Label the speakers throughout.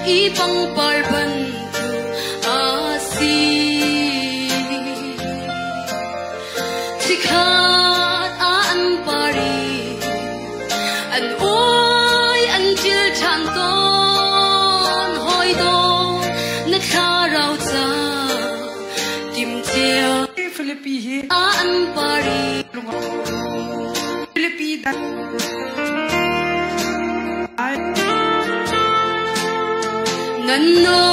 Speaker 1: i pangpar bantuk a si. Chikkhat ah an par i an uai an ṭil ṭhan tawn. Hawi dawt na thlarau ca timhcia
Speaker 2: Philippi hi
Speaker 1: an par i
Speaker 2: Philippi dan
Speaker 1: Nan no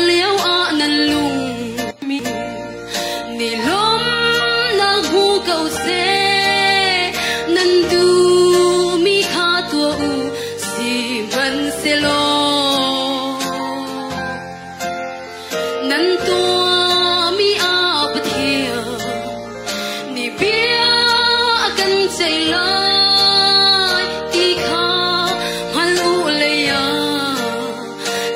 Speaker 1: lio ah nan lung
Speaker 2: mi
Speaker 1: ni lawmnak hmu ko seh. Nan duhmi kha tuah u sihmanhsehlaw nan tuahmi ah Pathian nih bia a kan ceih lai ti kha hngal u lei ah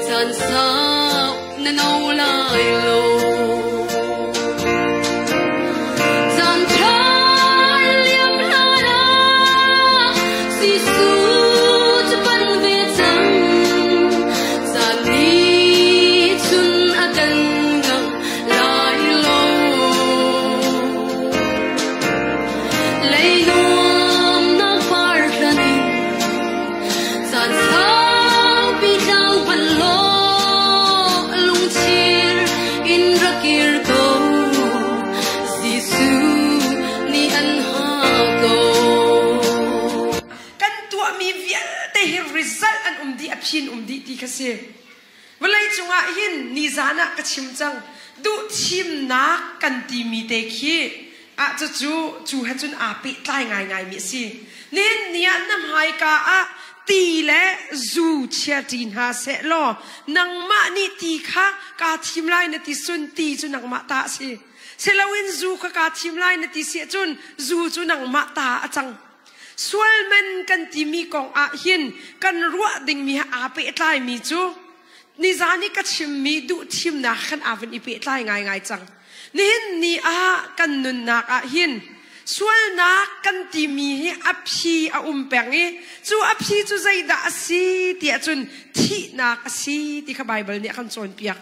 Speaker 1: caan sau na no lai lo. Caan ṭha liam hlan ah Jesuh cu pan ve cang. Caan nih cun a kan ngang lai lo. Leinuamnak par hlan in caan saupi tlau hmanh law lungchir in rak kir ko. Jesuh nih an hngak ko.
Speaker 2: Kan tuahmi vialte hi result an um dih, a phin um dih ti kha si. Vawlei cungah hin nizan ah ka chim cang. Duh thimnak kan timi te khi ah cucu cu he cun aa pehtlai ngaingaimi a si. Nihin ni ah na hmaika ah ti le zu chia ṭi hna seh law nangmah nih ti kha kaa thim lai na ti sun ti cu nangmah ta a si. Siloin zu kha kaa thim lai na ti si ahcun zu cu nangmah ta a cang. Sualman kan timi kong ah hin kan ruah dingmi he aa pehtlaimi cu nizan i ka chimmi duhthimnak khan aa vun i pehtlai ngaingai cang. Nihin ni ah kan nunnak ah hin sualnak kan timi hi a phi a um peng i cu a phi cu zeidah a si tiah cun thihnak a si ti kha Baibal nih a kan cawnpiak.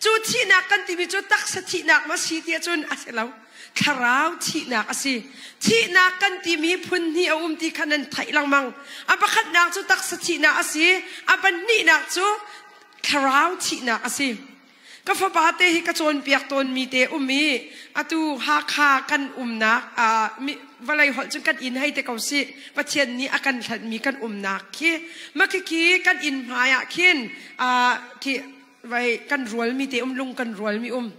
Speaker 2: Cu thihnak kan timi cu taksa thihnak ma si tiah cun a si lo. Thlarau thihnak a si. Thihnak kan timi phun hnih a um ti kha nan theih lengmang. A pakhatnak cu taksa thihnak a si. A pahnihnak cu thlarau thihnak a si. Ka fapa te hi ka cawnpiak tawnmi te um i atu Hakha kan umnak vawlei holh cun kan inn hei te ko si Pathian nih a kan hlanhmi kan umnak khi makhikhi kan inn hmai ah khin khi vai kan rualmi te um lung kan rualmi um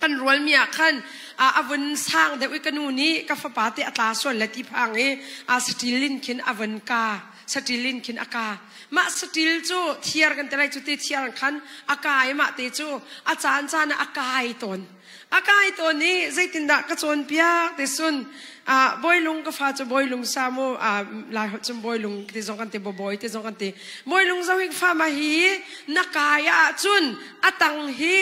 Speaker 2: kan rualmi ah khan a vun sang deuh i ka nu nih ka fapa te a tla sual le ti phang i a saṭil in khin a vun ka saṭil in khin a ka mah saṭil cu thiar kan ti lai cu ti thiar khan a kai mah te cu a caan caan ah a kai tawn a kai tawn i zeitindah ka cawnpiak te sun Bawilung ka fa cu bawilung sa mu lai holh cun bawilung ti zong kan ti bawi ti zong kan ti bawilung zo hi fa ma hi na kai ah cun a tang hi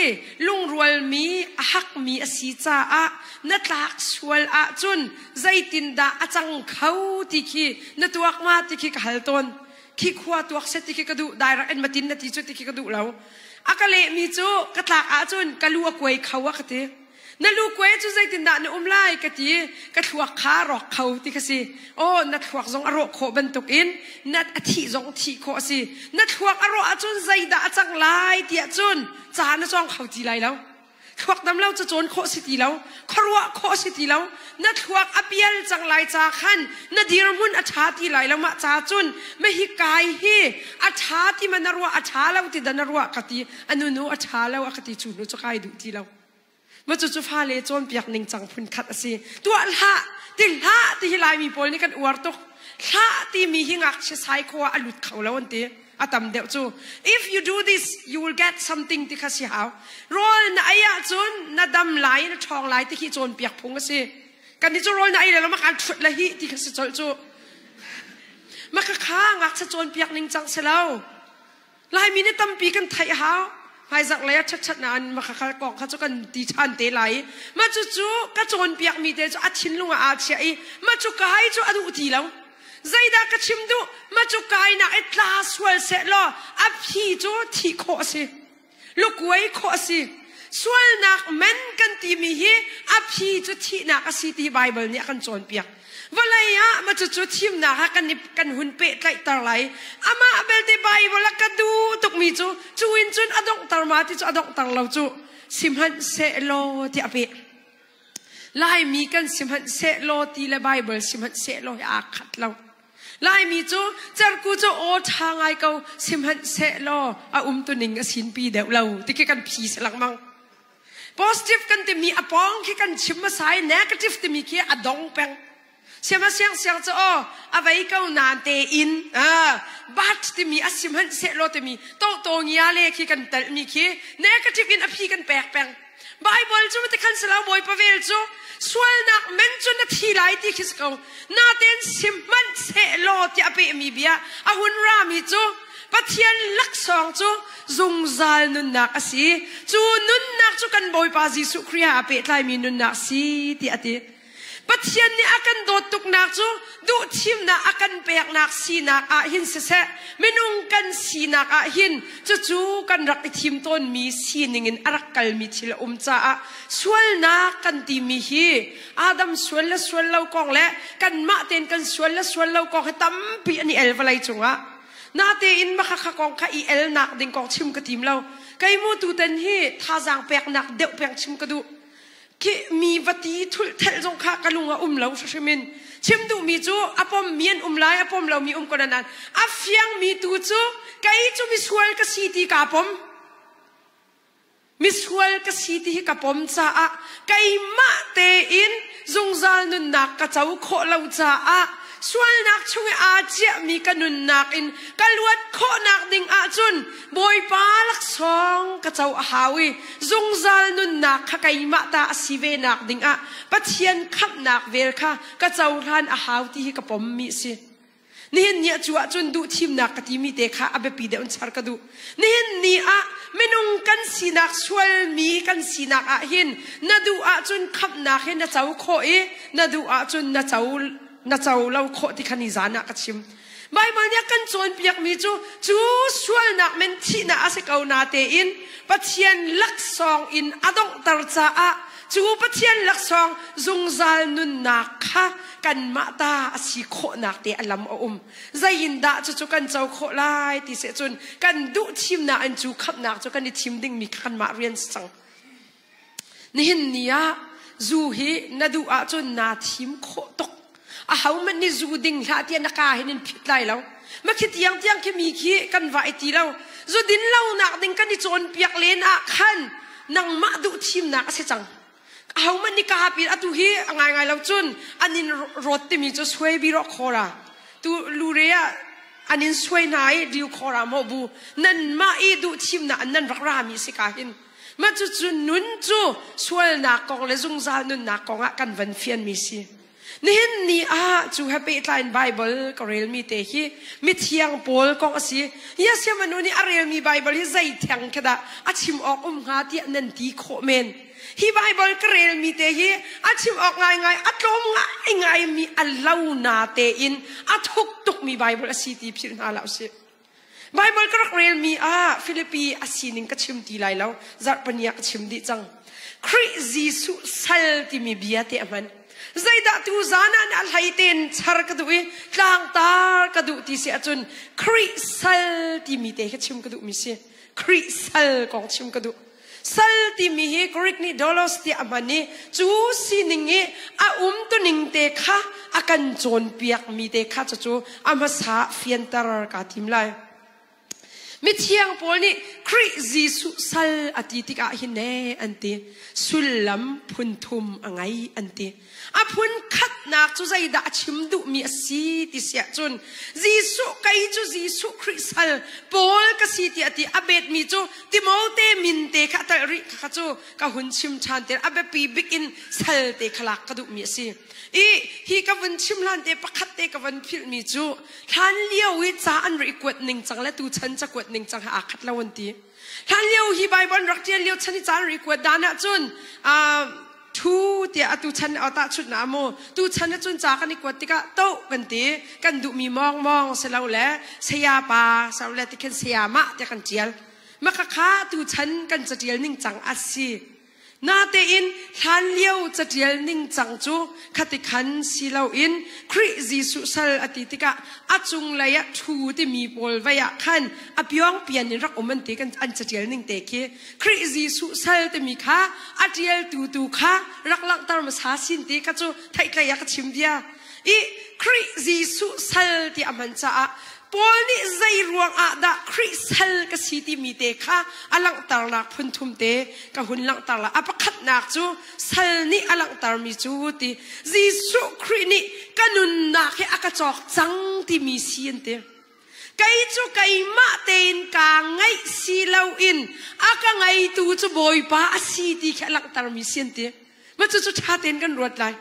Speaker 2: lungrualmi a hakmi a si caah na tlak sual ah cun zeitindah a cang kho ti khi na tuak ma ti khi ka hal tawn khi khua tuak set ti khi ka duh direct in matin na ti cu ti khi ka duh lo a ka lehmi cu ka tlak ah cun ka lu a kuai kho a ka ti Na lu kuai cu zeitindah na um lai ka ti ka thluak kha rawk kho ti ka si aw na thluak zong a rawh khawh bantukin na a thih zong thih khawh a si na thluak a rawh ahcun zeidah a cang lai tiah cun ca na cawng kho ti lai lo thluak dam lo cu cawn khawh si ti lo khuaruah khawh si ti lo na thluak a pial cang lai ca khan na dirhmun a ṭha ti lai lo mah ca cun mahi kai hi a ṭha ti ma na ruah a ṭha lo ti da na ruah ka ti anu nu a ṭha lo a ka ti cu hnu cu kai duh ti lo Ma cucu fale cawnpiak ningcang phun khat a si. Tuah hlah, ti hlah ti hi Laimi pawl nih kan uar tuk. Hlah timi hi ngakchia sai kho ah a lut kho lo an ti. A tam deuh cu. If you do this, you will get something ti kha si hau. Rawl na ei ahcun na dam lai, na ṭhawng lai ti khi cawnpiak phung a si. Kan nih cu rawl na ei le lo mak an ṭhut le hi ti kha si colh cu. Maka kha ngakchia cawnpiak ningcang si lo. Laimi nih tampi kan theih a hau. Hmaizarh lei ah ṭhatṭhat nain makhakha kong kha cu kan ti ṭhan te lai. Mah cucu ka cawnpiakmi te cu a thinlung ah aa chiah i mah cu kai cu a duh ti lo. Zeidah ka chim duh? Ma cu kainak i tla sual seh law a phi cu thih khawh a si. Lukuai khawh a si. Sualnak men kan timi hi a phi cu thihnak a si ti Baibal nih a kan cawnpiak. Vawlei ah ma cucu thimnak ah kan, kan hun pehtlaihter lai. Amah belte Baibal a ka duh tukmi cu cu in cun a donghter ma ti cu a donghter lo cu sihmanhsehlaw tiah a peh. Laimi kan sihmanhsehlaw ti le Baibal sihmanhsehlaw hi aa khat lo. Laimi cu cerku cu aw ṭha ngai ko sihmanhsehlaw a umtuning a sinpi deuh lo ti khi kan phi lengmang. Positive kan timi a pawng khi kan chim hmasa i negative timi khi a dong peng. Siama siang siang cu aw a vei ko nan te in but timi a sihmanhsehlaw timi to to ngia le khi kan telh mi khi negative in a phi kan pek peng. Bible cu ti khan silo Bawipa vel cu sualnak men cu na thi lai ti khi si ko. Natein sihmanhsehlaw tiah a pehmi bia a hun rami cu Pathian laksawng cu zungzal nunnak a si. Cu nunnak cu kan Bawipa Jesuh Khrih ah a pehtlaimi nunnak si tiah a ti. Pathian nih a kan dawt tuknak cu duhthimnak a kan peknak sinak ah hin siseh, minung kan sinak ah hin cucu kan rak i thim tawnmi sining in a rak kalmi thil a um caah sualnak kan timi hi Adam sual le sual lo kong le kanmah tein kan sual le sual lo kong hi tampi an i el vawlei cungah. Natein makhakha kong kha i elnak ding kong chim ka tim lo. Kei mu tutan hi thazaang peknak deuh peng chim ka duh. Khi mi va ti thulh thelh zong kha ka lung a um lo hrimhrim in. Chim duhmi cu a pommi an um lai, a pom lomi um ko nain a fiangmi tu cu kei cu misual ka si ti kaa pom. Misual ka si ti hi ka pom caah keimah tein zungzal nunnak ka co khawh lo caah sualnak chung i aa ciahmi ka nunnak in ka luat khawhnak ding ahcun Bawipa laksawng ka co a hau i zungzal nunnak kha keimah ta a si ve nak ding ah Pathian khamhnak vel kha ka cohlan a hau ti hi ka pommi a si. Nihin ni ah cu ahcun duh thimnak ka timi te kha a biapi deuh in char ka duh. Nihin ni ah minung kan sinak sualmi kan sinak ah hin na duh ahcun khamhnak hi na co khawh i na duh ahcun na co na co lo khawh ti kha ni zan ah ka chim. Baibal nih a kan cawnpiakmi cu cu sualnak men thihnak a si ko na tein Pathian laksawng in a donghter caah cu Pathian laksawng zungzal nunnak kha kanmah ta a si khawhnak te a lam a um. Zei in dah cucu kan co khawh lai ti seh cun kan duh thimnak in cu khamhnak cu kan i thim dingmi kha kanmah rian si cang. Nihin ni ah zu hi na duh ahcun naa thim khawh tuk. Ahohmanh nih zu ding hlah tiah na kaa hin in phit lai lo. Ma khi tiang tiang khi mi khi kan va i ti lo. Zu din lonak ding kan i cawnpiak len ah khan nangmah duh thimnak a si cang. Ahohmanh nih kaa pin atu hi a ngaingai lo cun an in rawt timi cu suai bi rawh khawra. Tu lure ah an in suai hna i diu khawra maw bu nanmah i duh thimnak an nan rak rami si ka hin. Mah cucu nun cu sualnak kong le zungzal nunnak kong ah kan van fianmi si. Nihin ni ah cu he pehtlai in Bible ka relmi te hi mithiang Paul kong a si. Yesiam anu nih a relmi Bible hi zei theng khi dah a chim awk um hnga tiah nan ti khawh men. Hi Bible ka relmi te hi a chim awk ngaingai a tlawm ngaingaimi a lo na tein a thuk tukmi Bible a si ti philh hna hlah usih. Baibal ka rak relmi ah Filipi a sining ka chim ti lai lo. Zarhpini ah ka chim dih cang. Khrih Jesuh sal timi bia te a hman. Zeidah tu zan ah a hlei tein char ka duh i tlangtar ka duh ti si ahcun Khrih sal timi te kha chim ka duhmi si. Khrih sal kong chim ka duh. Sal timi hi Greek nih dolos tiah a hman i cu sining i a umtuning te kha a kan cawnpiakmi te kha cucu a hmasa fianter kaa tim lai. Mithiang Paul nih Khrih Jesuh sal a ti tikah hin ne an ti. Sullam phun thum a ngei an ti. A phun khatnak cu zeidah a chim duhmi a si ti siah cun Jesuh kei cu Jesuh Khrih sal Paul ka si tiah ti a betmi cu Timote min te kha a telh rih kha cu ka hun chim ṭhan te a biapi bik in sal te kha lak ka duhmi a si. I hi ka vun chim hlan te pakhat te ka van philhmi cu hlan lio i ca an rak i kuat ning cang le tuchan cakuat ning cang he aa khat lo an ti. Hlan lio hi Bible rak ṭial lio chan i ca an rak i kuat dan ahcun 2. Thu tiah atu chan au tahchunh na mu. Tu chan cun ca kan i kuat tikah to kan ti. Kan duhmi mawng mawng si lo le saya pa sa le tikhin saya mah tiah kan tial. Maka kha tu chan kan catial ning cang a si. Natein hlanlio catial ningcang cu khatikhan si loin Khrih Jesuh sal a ti tikah a cunglei ah ṭhu timi pawl vei ah khan a piongpian in rak um an ti kan an catial ning te khi Khrih Jesuh sal timi kha a ṭialtu tu kha rak langhter hmasa sin ti kha cu theihtlei ah ka chim bia i Khrih Jesuh sal ti a hman caah Paul nih zei ruang ah dah Khrih sal ka si timi te kha a langhternak phun thum te ka hun langhter la. A pakhatnak cu sal nih a langhtermi cu ti Jesuh Khrih nih ka nunnak hi a ka cawk cang timi si an ti. Kei cu keimah tein kaa ngaih si loin a ka ngeitu cu Bawipa a si ti khi a langhtermi si an ti. Ma cucu ṭha tein kan ruat lai.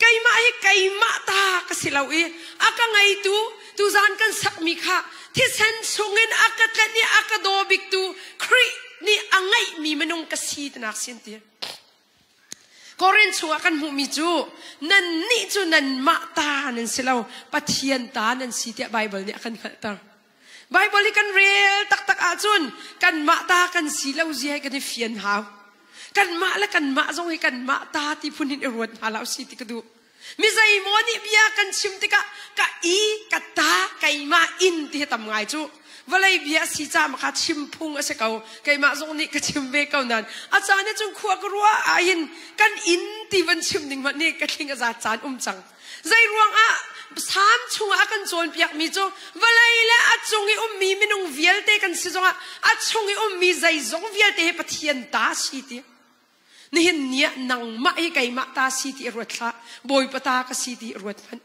Speaker 2: Keimah hi keimah ta ka si lo i a ka ngeitu tuzan kan sakmi kha thisen chungin a ka tlenh i a ka daw biktu Khrih nih a ngeihmi minung ka si tinak sin ti. Korin chungah kan hmuhmi cu nannih cu nanmah ta nan si lo Pathian ta nan si tiah Baibal nih a kan hngalhter. Baibal hi kan rel taktak ahcun kanmah ta kan si lo zia hi kan i fian hau. Kanmah le kanmah zong hi kanmah ta ti phun hin i ruat hna hlah usih ti ka duh. Mi zeimaw nih bia kan chim tikah ka i ka ta keimah in ti hi tam ngai cu. Vawlei bia a si caah maka chim phung a si ko. Keimah zong nih ka chim ve ko nain a caan ah cun khua ka ruah ahhin kan inn ti van chim ding hmanh nih ka thling a zat caan um cang. Zei ruangah Salm chungah a kan cawnpiakmi cu vawlei le a cung i ummi minung vialte kan si zongah a chung i ummi zeizong vialte hi Pathian ta si ti. Nihin ni ah nangmah hi keimah ta si ti ruat hlah. Bawipa ta ka si ti ruat hmanh.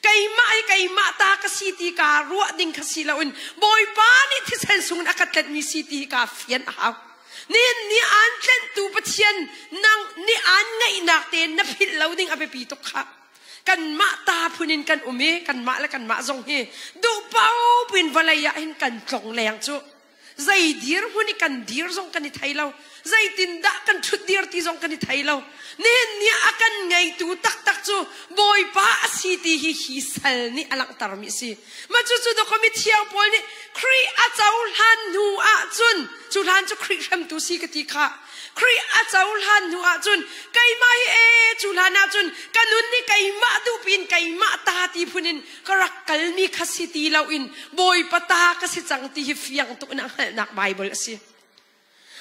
Speaker 2: Keimah hi keimah ta ka si ti kaa ruah ding kha si loin Bawipa nih thisen sungin a ka tlenhmi si ti hi kaa fian a hau. Nihin ni aan tlenhtu Pathian nang nih aan ngaihnak tein na philh lo ding a biapi tuk khah. Kanmah ta phun in kan um i kanmah le kanmah zong hi duh paoh in vawlei ah hin kan tlong leng cu. Zei dir hmun i kan dir zong kan i thei lo. Zeitindah kan ṭhut dir ti zong kan i thei lo. Nihin ni a kan ngeitu taktak cu Bawipa a si ti hi hi sal nih a langhtermi a si. Mah cucu dawkaw mithiang Paul nih Khrih a cohlan hnu ahcun cu hlan cu Khrih hremtu si ka ti kha. Khrih a cohlan hnu ahcun keimah hi ee cu hlan ahcun ka nun nih keimah duhpi in keimah ta ti phun in ka rak kalmi kha si ti loin Bawipa ta ka si cang ti hi fiang tuk in a hngalhnak Baibal a si.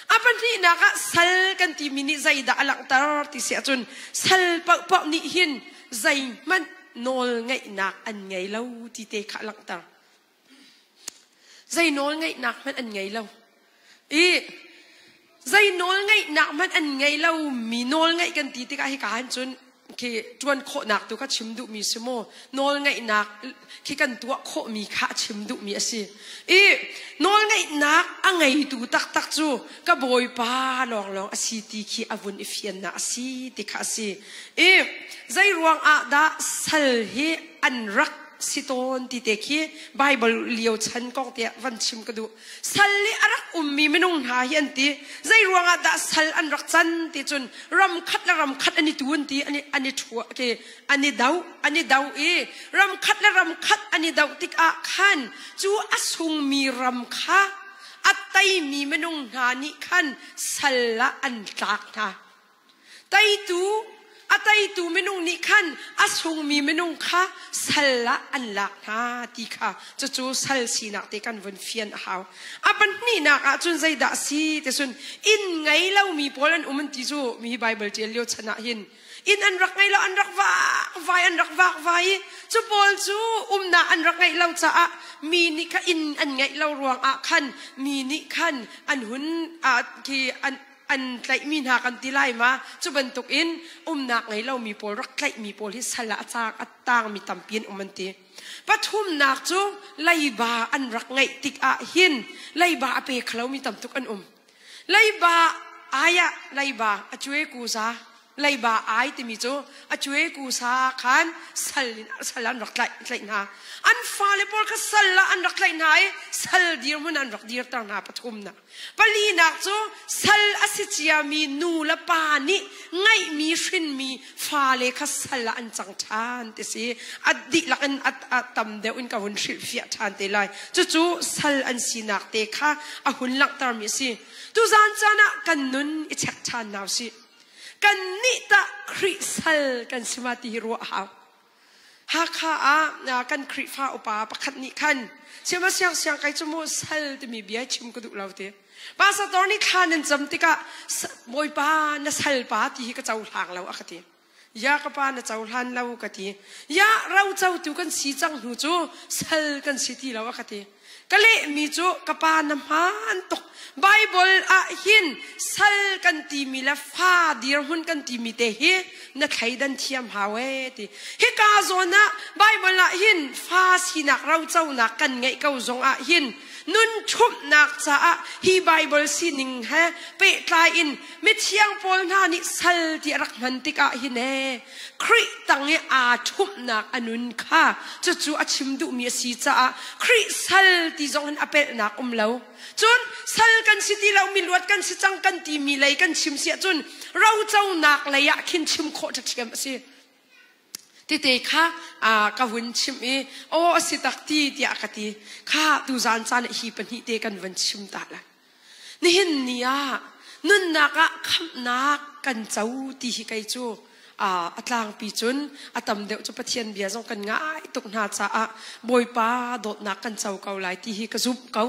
Speaker 2: A pahnihnak ah sal kan timi nih zeidah a langhter ti si ahcun sal paohpaoh nih hin zeihmanh nawl ngeihnak an ngei lo ti te kha a langhter. Zei nawl ngeihnak hmanh an ngei lo. I zei nawl ngeihnak hmanh an ngei lo mi nawl ngeih kan ti tikah hika han cun khi ṭuan khawhnak tu kha chim duhmi si maw nawlngeihnak khi kan tuah khawhmi kha a chim duhmi a si i nawlngeihnak a ngeitu taktak cu ka bawipa lawnglawng a si ti khi a vun i fiannak a si ti kha a si i zei ruang ah dah sal hi an rak si tawn ti te khi Bible lio chan kong tiah van chim ka duh Sal i a rak ummi minung hna hi an ti. Zei ruangah dah sal an rak can ti cun ram khat le ram khat an i tu an ti an i an i ṭhua ke an i do an i do i ram khat le ram khat an i do tikah khan cu a sungmi ram kha a teimi minung hna nih khan sal ah an tlak hna. Teitu a teitu minung nih khan a sungmi minung kha sal ah an lak hna ti kha cucu sal sinak te kan vun fian a hau. A pahnihnak ah cun zeidah a si ti cun inn ngei lomi pawl an um an ti cu mi Bible ṭial lio chan ah hin inn an rak ngei lo an rak vakvai an rak vakvai i cu pawl cu umnak an rak ngeih lo caah mi nih kha inn an ngeih lo ruangah khan mi nih khan an hun khi an an tlaihmi hna kan ti lai ma cu bantuk in umnak ngei lomi pawl rak tlaihmi pawl hi sal ah a caang a tangmi tampi an um an ti pathumnak cu leiba an rak ngeih tik ah hin leiba a pe khalomi tam tuk an um leiba ayah leiba a cuai ku za. Leiba ai timi cu a cuai ku sa khan sal in sal an rak tlaih tlaih hna. An fale pawl kha sal ah an rak tlaih hna i sal dirhmun an rak dirter hna pathumnak. Palinak cu sal a si ciami nu le pa nih ngeihmi hrinmi fale kha sal ah an cang ṭhan ti si. A dihlak in a tam deuh in ka hun hrilhfiah ṭhan te lai. Cucu sal an sinak te kha a hun langhtermi a si. Tuzan caan ah kan nun i check ṭhan hna usih. Kannih tah Khrih sal kan si ma ti hi ruah a hau. Hakha ah kan Khrihfa upa pakhat nih khan siama siang siang kai cu mu sal timi bia chim ka duh lo ti. Pastor nih thla nan cam tikah Bawipa na sal pa ti hi ka cohlang lo a ka ti. Ya ka pa na cohlan lo ka ti. Ya ro cotu kan si cang hnu cu sal kan si ti lo a ka ti. Ka lehmi cu ka pa na hmaan tuk. Bible ah hin sal kan timi le fa dirhmun kan timi te hi na thleidan thiam hau ee ti. Hika zawn ah Bible ah hin fa sinak roconak kan ngeih ko zong ah hin nun ṭhumhnak caah hi Bible sining he pehtlai in mithiang pawl hna nih sal ti a rak hman tikah hin ee Khrih tang i aa ṭhumhnak a nun kha cucu a chim duhmi a si caah Khrih sal ti zong hin a pelhnak um lo. Cun sal kan si ti lo mi luat kan si cang kan timi lei kan chim si ahcun roconak lei ah khin chim khawh ṭhiam a si. Tete kha ka hun chimh i aw a si tak ti tiah ka ti. Kha tuzaan caan hi pahnih te kan van chim ta lai. Nihin ni ah nunnak ah khamhnak kan co ti hi kei cu a tlangpi cun a tam deuh cu Pathian bia zong kan ngai tuk hna caah Bawipa dawtnak kan co ko lai ti hi ka zumh ko.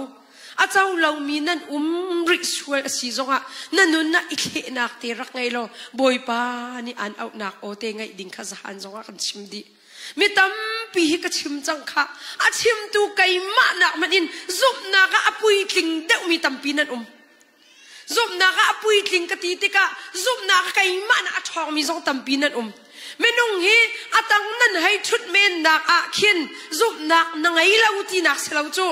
Speaker 2: A co lomi nan um rih sual a si zongah na nun ah i thlehnak te rak ngei law Bawipa nih aan auhnak aw te ngaih ding kha zahan zongah kan chim dih. Mi tampi hi ka chim cang kha. A chimtu keimah nak hmanh in zumhnak ah a puitling deuhmi tampi nan um. Zumhnak ah a puitling ka ti tikah zumhnak ah keimah nak a ṭhawngmi zong tampi nan um. Minung hi a tang nan hei ṭhut mennak ah khin zumhnak na ngei lo tinak si lo cu.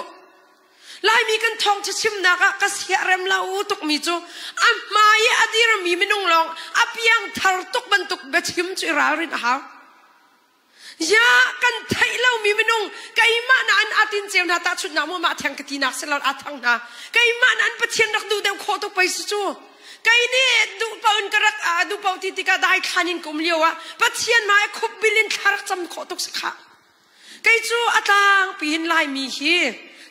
Speaker 2: Laimi kan thawngṭha chimnak ah ka siarem lo tukmi cu a hmai i a dirmi minung lawng a piangthar tuk bantuk biachim cu i ralrin a hau. Ya kan theih lomi minung keimah na an atin ceu hna tahchunhnak mu mah theng ka tinak si lo a thang hna keimah na an Pathian rak duh deuh khawh tuk pei si cu kei nih duh paoh in ka rak duh paoh ti tikah dai thlan in ka um lio ah Pathian hmai khup bil in thla rak cam khawh tuk si khah Kei cu a tlangpi in Laimi hi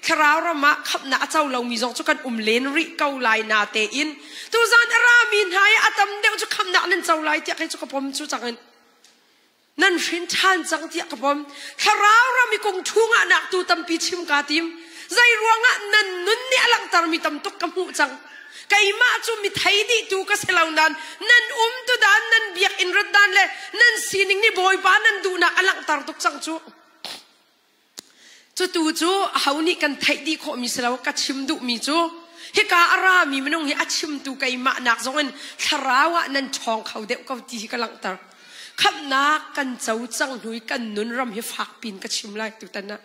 Speaker 2: thlarau ram ah khamhnak a co lomi zong cu kan um len rih ko lai na tein tuzan a rami hna i a tam deuh cu khamhnak nan co lai tiah kei cu ka pom cu cang in nan hrin ṭhan cang tiah ka pom thlarau ram i kung ṭhu ngahnak tu tampi chim kaa tim zei ruangah nan nun nih a langhtermi tam tuk ka hmuh cang Keimah cu mi thei dihtu ka si lo nain nan umtu dan nan biakinn rat dan le nan sining nih Bawipa nan duhnak a langhter tuk cang cu. Cutu cu aho nih kan theih dih khawhmi si lo ka chim duhmi cu hika a rami minung hi a chimtu keimah nak zong in thlarau ah nan ṭhawng kho deuh ko ti hi ka langhter. Khamhnak kan co cang hnu i kan nun ram hi fak pin ka chim lai tutan ah.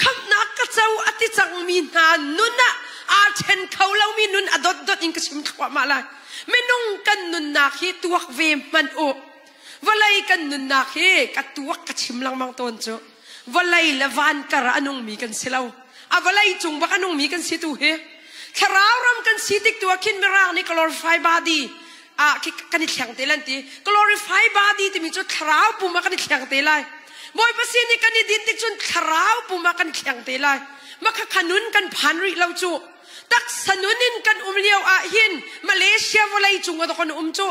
Speaker 2: Khamhnak ka co a ti cangmi hna nun ah aa ṭhen kho lomi nun a dotdot in ka chim thluahmah lai. Minung kan nunnak hi tuak ve hmanh u. Vawlei kan nunnak hi ka tuak ka chim lengmang tawn cu. Vawlei le van kar ah a nungmi kan si lo. A vawlei cung bak a nungmi kan si tu hi. Thlarau ram kan si tik tu ah khin Mirang nih glorify body ah kan i thleng te lan ti. Glorify body timi cu thlarau pum ah kan i thleng te lai. Bawipa sin i kan i din tik cun thlarau pum ah kan thleng te lai. Makha kha nun kan phan rih lo cu. Taksa nun in kan um lio ah hin Malaysia vawlei cung ah kan um cu.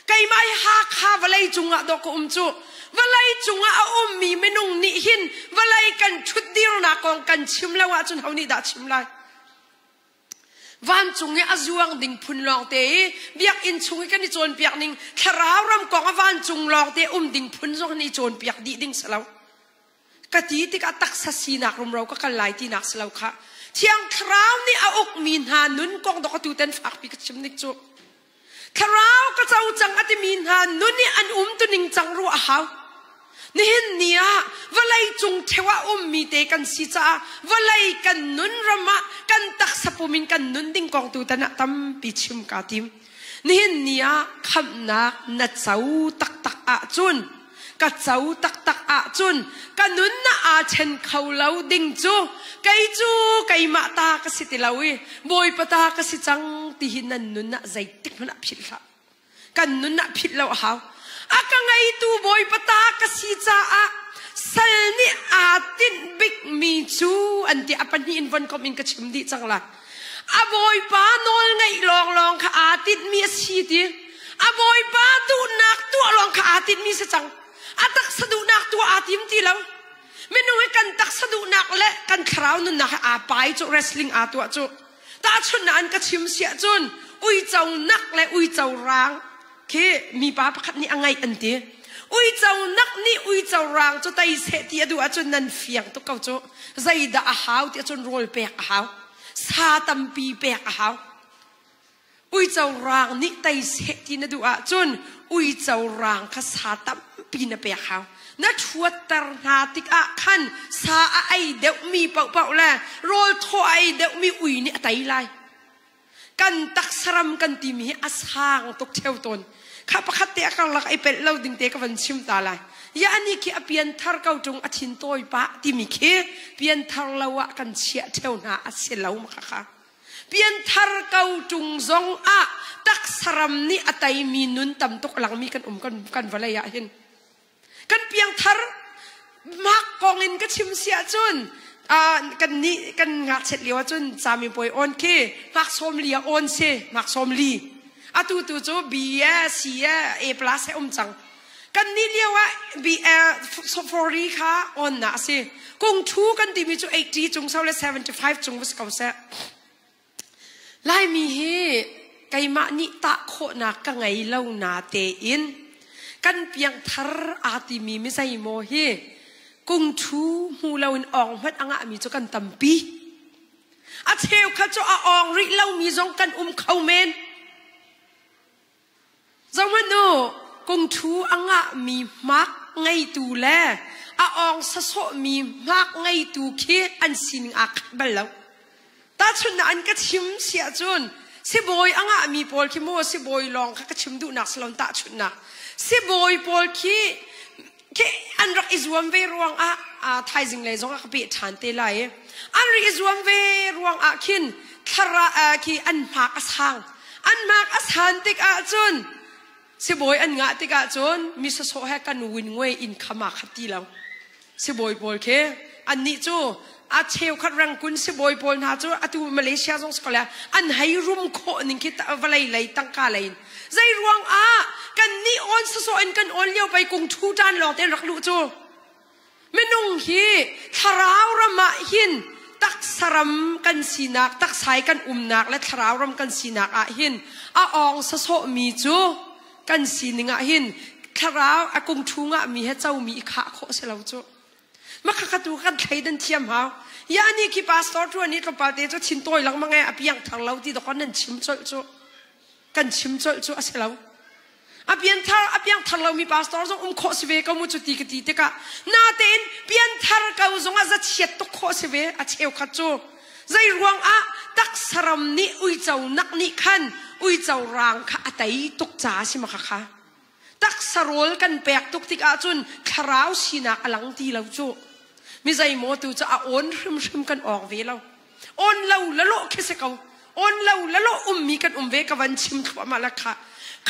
Speaker 2: Keimah hi Hakha vawlei cung ah dawh ka um cu. Vawlei cung ah a ummi minung nih hin vawlei kan ṭhutdirnak kong kan chim lo ahcun ho nih dah chim lai? Vancung i a zuang ding phun lawngte i biakinn chung i kan i cawnpiak ning thlarau ram kong a vancung lawngte um ding phun zong an i cawnpiak dih ding si lo. Ka ti tikah taksa sinak rumro ka kal lai tinak si lo kha. Thiang Thlarau nih a ukmi hna nun kong dok atu ten fakpi ka chim nik cu. Thlarau ka co cang a timi hna nun i an umtuning cang ruah a hau. Nihin ni ah vawlei cung ṭheo ah ummi te kan si caah vawlei kan nun ram ah kan taksa pum in kan nun ding kong tu tan ah tampi chim kaa tim. Nihin ni ah khamhnak na co taktak ahcun ka co taktak ahcun ka nun na aa chen kho lo ding cu kei cu keimah ta ka si ti lo i Bawipa ta ka si cang ti hi nan nun ah zeitik hmanh ah philh hlah. Kan nun ah philh lo a hau. A ka ngeitu Bawipa ta ka si caah sal nih aa tinh bikmi cu an ti a pahnih in von komh in ka chim dih cang lai. A Bawipa nawl ngaih lawnglawng kha aa tinhmi a si ti. A Bawipa duhnak tuah lawng kha aa tinhmi si cang. A taksa duhnak tuah aa tim ti lo. Minung hi kan taksa duhnak le kan thlarau nunnak he aa pai cu wrestling aa tuah cu. Tahchunhnak an ka chim siah cun uico nak le uico rang khi mipa pakhat nih a ngaih an ti. Uico nak nih uico rang cu tei seh ti a duh ahcun nan fiang tuk ko cu. Zeidah a hau ti ahcun rawl pek a hau. Sa tampi pek a hau. Uico rang nih tei seh ti na duh ahcun uico rang kha sa tampi na pek hau. Na ṭhuatter hna tikah khan sa a ei deuhmi paohpaoh le rawl thaw a ei deuhmi ui nih a tei lai. Kan taksaram kan timi hi a sang tuk ṭheo tawn. Kha pakhat te a karlak i pelh lo ding te ka van chim ta lai. Ya ani khi a pianthar ko ṭung a thin tawi pah timi khi pianthar lo ah kan chiah ṭheo hna a si lo ma kha kha. Pianthar ko ṭung zong ah taksaram nih a teimi nun tam tuk a langmi kan um kan, kan vawlei ah hin. Kan piangthar mak kong in ka chim si ahcun kan nih kan ngakchiat lio ahcun camipuai on khi hmak sawm li ah on si hmak sawm li. Atu tu cu B e C e A plus he um cang. Kan nih lio ah B forry kha on na a si. Kung thu kan timi cu 80 cung so le 75 cung va si ko seh. Laimi hi keimah nih tah khawhnak ka ngei lo na tein kan piangthar aa timi mi zeimaw hi kung thu hmu loin awng hmanh a ngahmi cu kan tampi. A cheukhat cu a awng rih lomi zong kan um kho men. Zohhmanh u, kungṭhu a ngahmi hmak ngeitu le a awng sasawhmi hmak ngeitu khi an sining aa khat bal lo. Tahchunhnak an ka chim si ahcun sibawi a ngahmi pawl khi maw sibawi lawng kha ka chim duhnak si lo tahchunhnak. Sibawi pawl khi khi an rak i zuam ve ruangah thaizing lei zong ah ka peh ṭhan te lai i an rak i zuam ve ruangah khin thlara khi an hmak a sang an hmak a san tik ahcun sibawi an ngah tik ahcun mi sawsawh he kan win ngui in khama khat ti lo sibawi pawl khi annih cu a cheukhat rangkun sibawi pawl hna cu atu Malaysia zong si ko le an hei rum khawh ning khi vawlei lei tangka lei in zei ruang ah kan nih on sawsawh in kan on lio pei kung thu tan lawng te rak luh cu minung hi thlarau ram ah hin taksaram kan sinak taksai kan umnak le thlarau ram kan sinak ah hin a awng sawsawh mi cu kan sining ah hin thlarau a kung thu ngah mi he co mi i khah khawh si lo cu Makhakha tu kan thleidan thiam hau. Ya ni khi pastor tu ani tlawmpal te cu thin tawi lengmang e a piang thar lo ti dok nan chim colh cu. Kan chim colh cu a si lo. A pian thar a piang thar lomi pastor zong um khawh si ve ko mu cu ti ka ti tikah natein pian thar ko zong ah zachiat tuk khawh si ve a cheukhat cu. Zei ruang ah taksaram nih uico nak nih khan uico rang kha a tei tuk ca si makhakha. Taksa rawl kan pek tuk tik ahcun thlarau sinak a lang ti lo cu. Mi zeimaw tu cu a awn hrimhrim kan awk ve lo. Awn lo lalawh khi si ko. Awn lo lalawh ummi kan um ve ka van chim thluahmah la kha.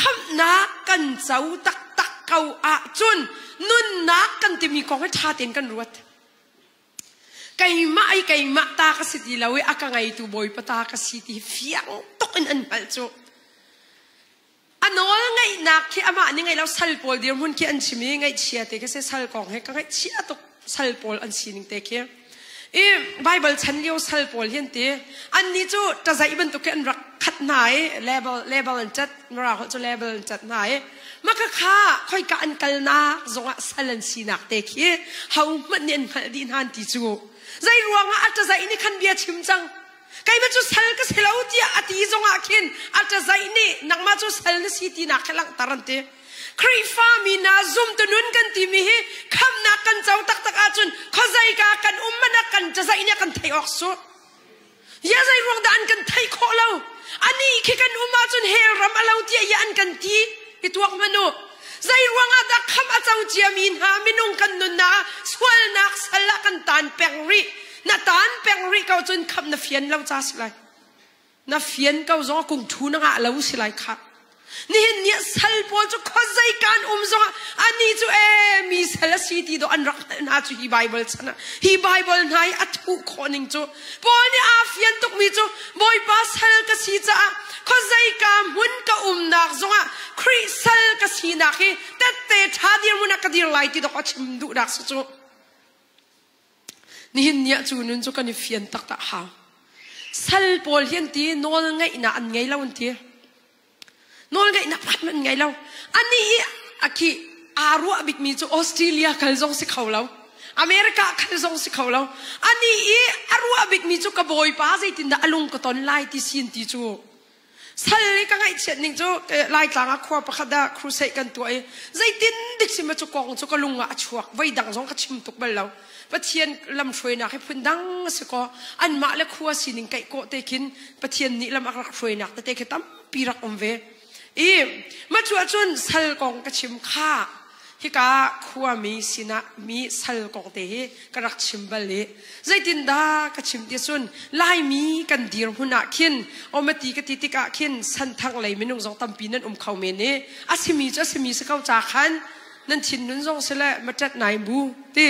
Speaker 2: Khamhnak kan co taktak ko ahcun nunnak kan timi kong hi ṭha tein kan ruat. Keimah i keimah ta ka si ti lo i a ka ngeitu Bawipa ta ka si ti hi fiang tuk in an hngalh cu. A nawl ngaihnak khi amah nih ngaih lo sal pawl dirhmun khi an chim i ngaihchia te khi si sal kong he ka ngaihchia tuk sal pawl an sining te khi i Bible chan lio sal pawl hi an ti annih cu ṭazaih bantuk khi an rak khat hna i label label an cat mara holh cu label an cat hna i maka kha khoika an kalnak zongah sal an sinak te khi ho hmanh nih an hngalh dih hna an ti cu zei ruangah a ṭazaih nih khan bia chim cang Keimah cu sal ka si lo tiah a ti zongah khin a ṭazaih nih nangmah cu sal na si tinak khi langhter an ti. Khrihfa mi hna zumtu nun kan timi hi khamhnak kan co taktak ahcun khuazeika kan um hmanh ah kan ṭazaih nih a kan theih awk su. Ya zei ruang dah an kan theih khawh lo? Anih khi kan um ahcun cun hell ram a lo tiah i an kan ti i tuak hmanh u. Zei ruangah dah khamh a co ciami hna minung kan nunnak ah sualnak sal ah kan taan peng rih. Na taan peng rih ko cun khamh na fian lo ca si lai. Na fian ko zong kung thu na ngah lo si lai khah. Nihin ni ah sal pawl cu khuazei kan um zongah ani cu ee mi sal a si ti dawh an rak hngalh hna cu hi Bible chan ah hi Bible hna i a thuh khawh ning cu Paul nih aa fian tukmi cu Bawipa sal ka si caah khuazei ka hmun ka umnak zongah Khrih sal ka sinak hi tette ṭha dirhmun ah ka dir lai ti dawh a chim duhnak si cu. Nihin ni ah cu nun cu kan i fian taktak hau. Sal pawl hi an ti nawl ngeihnak an ngei lo an ti. Nawl ngeihnak pakhat hmanh an ngei lo. Anih i a khi aa ruah bikmi cu Australia kal zong si kho lo. America kal zong si kho lo. Anih i a ruah bikmi cu ka bawipa zeitindah a lung ka ton lai ti sin ti cu. Sal i ka ngaihchiat ning cu Laitlang ah khua pakhat ah crusade kan tuah i zeitin dik si ma cu kong cu ka lung ah a chuak. Voi dang zong ka chim tuk bal lo. Pathian lamhruainak hi phun dang a si kaw anmah le khua sining kaih kawh te khin Pathian nih lam a rak hruainak tete khi tampi rak um ve. I ma cu ahcun sal kong ka chim kha hika khuami sinah mi sal kong te hi ka rak chim bal i zeitindah ka chim ti cun Laimi kan dirhmun ah khin omati ka ti tikah khin santhang lei minung zong tampi nan um kho men i a simi cu a simi si ko ca khan nan thinlun zong si le maṭat nai bu ti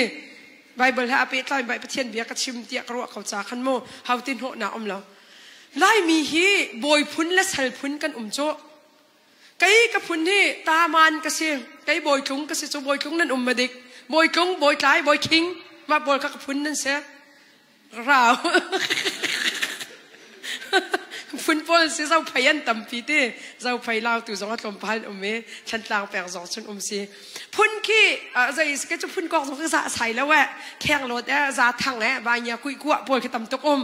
Speaker 2: Bible he a pehtlai bai Pathian bia ka chim tiah ka ruah ko ca khan mu hau ti hnawhnak um lo Laimi hi bawi phun le sal phun kan um cu Kei ka phun hi taman ka si. Kei bawitlung ka si cu bawitlung nan um ma dik. Bawitlung, bawitlai, bawikhing mah pawl kha ka phun nan si. Rau. phun pawl si zophei an tampi ti. Zophei lautu zong a tlawmpal an um i Thlantlang peng zong cun um si. Phun khi zei ke cu phun kok zong ka za sai lo eh. Khenglawt eh, zathang eh, vainia kuihkuah pawl khi tam tuk um.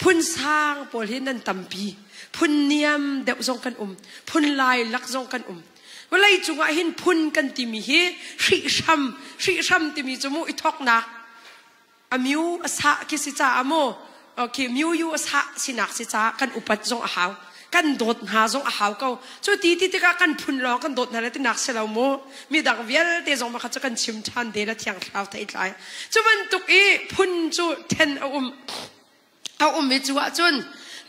Speaker 2: Phun sang pawl hi nan tampi. Phun niam deuh zong kan um. Phun lai lak zong kan um. Vawlei cungah hin phun kan timi hi hrihhram, hrihhram timi cu mu i thoknak a miu a sah khi si caah mu okay miu yu a sah sinak si caah kan upat zong a hau kan dawt hna zong a hau ko cu ti ti tikah kan phun lawng kan dawt hna le tinak si lo mu midang vialte zong makha cu kan chim ṭhan te la thiang thlarau thei tlai cu bantuk i phun cu then a um a um i cu ahcun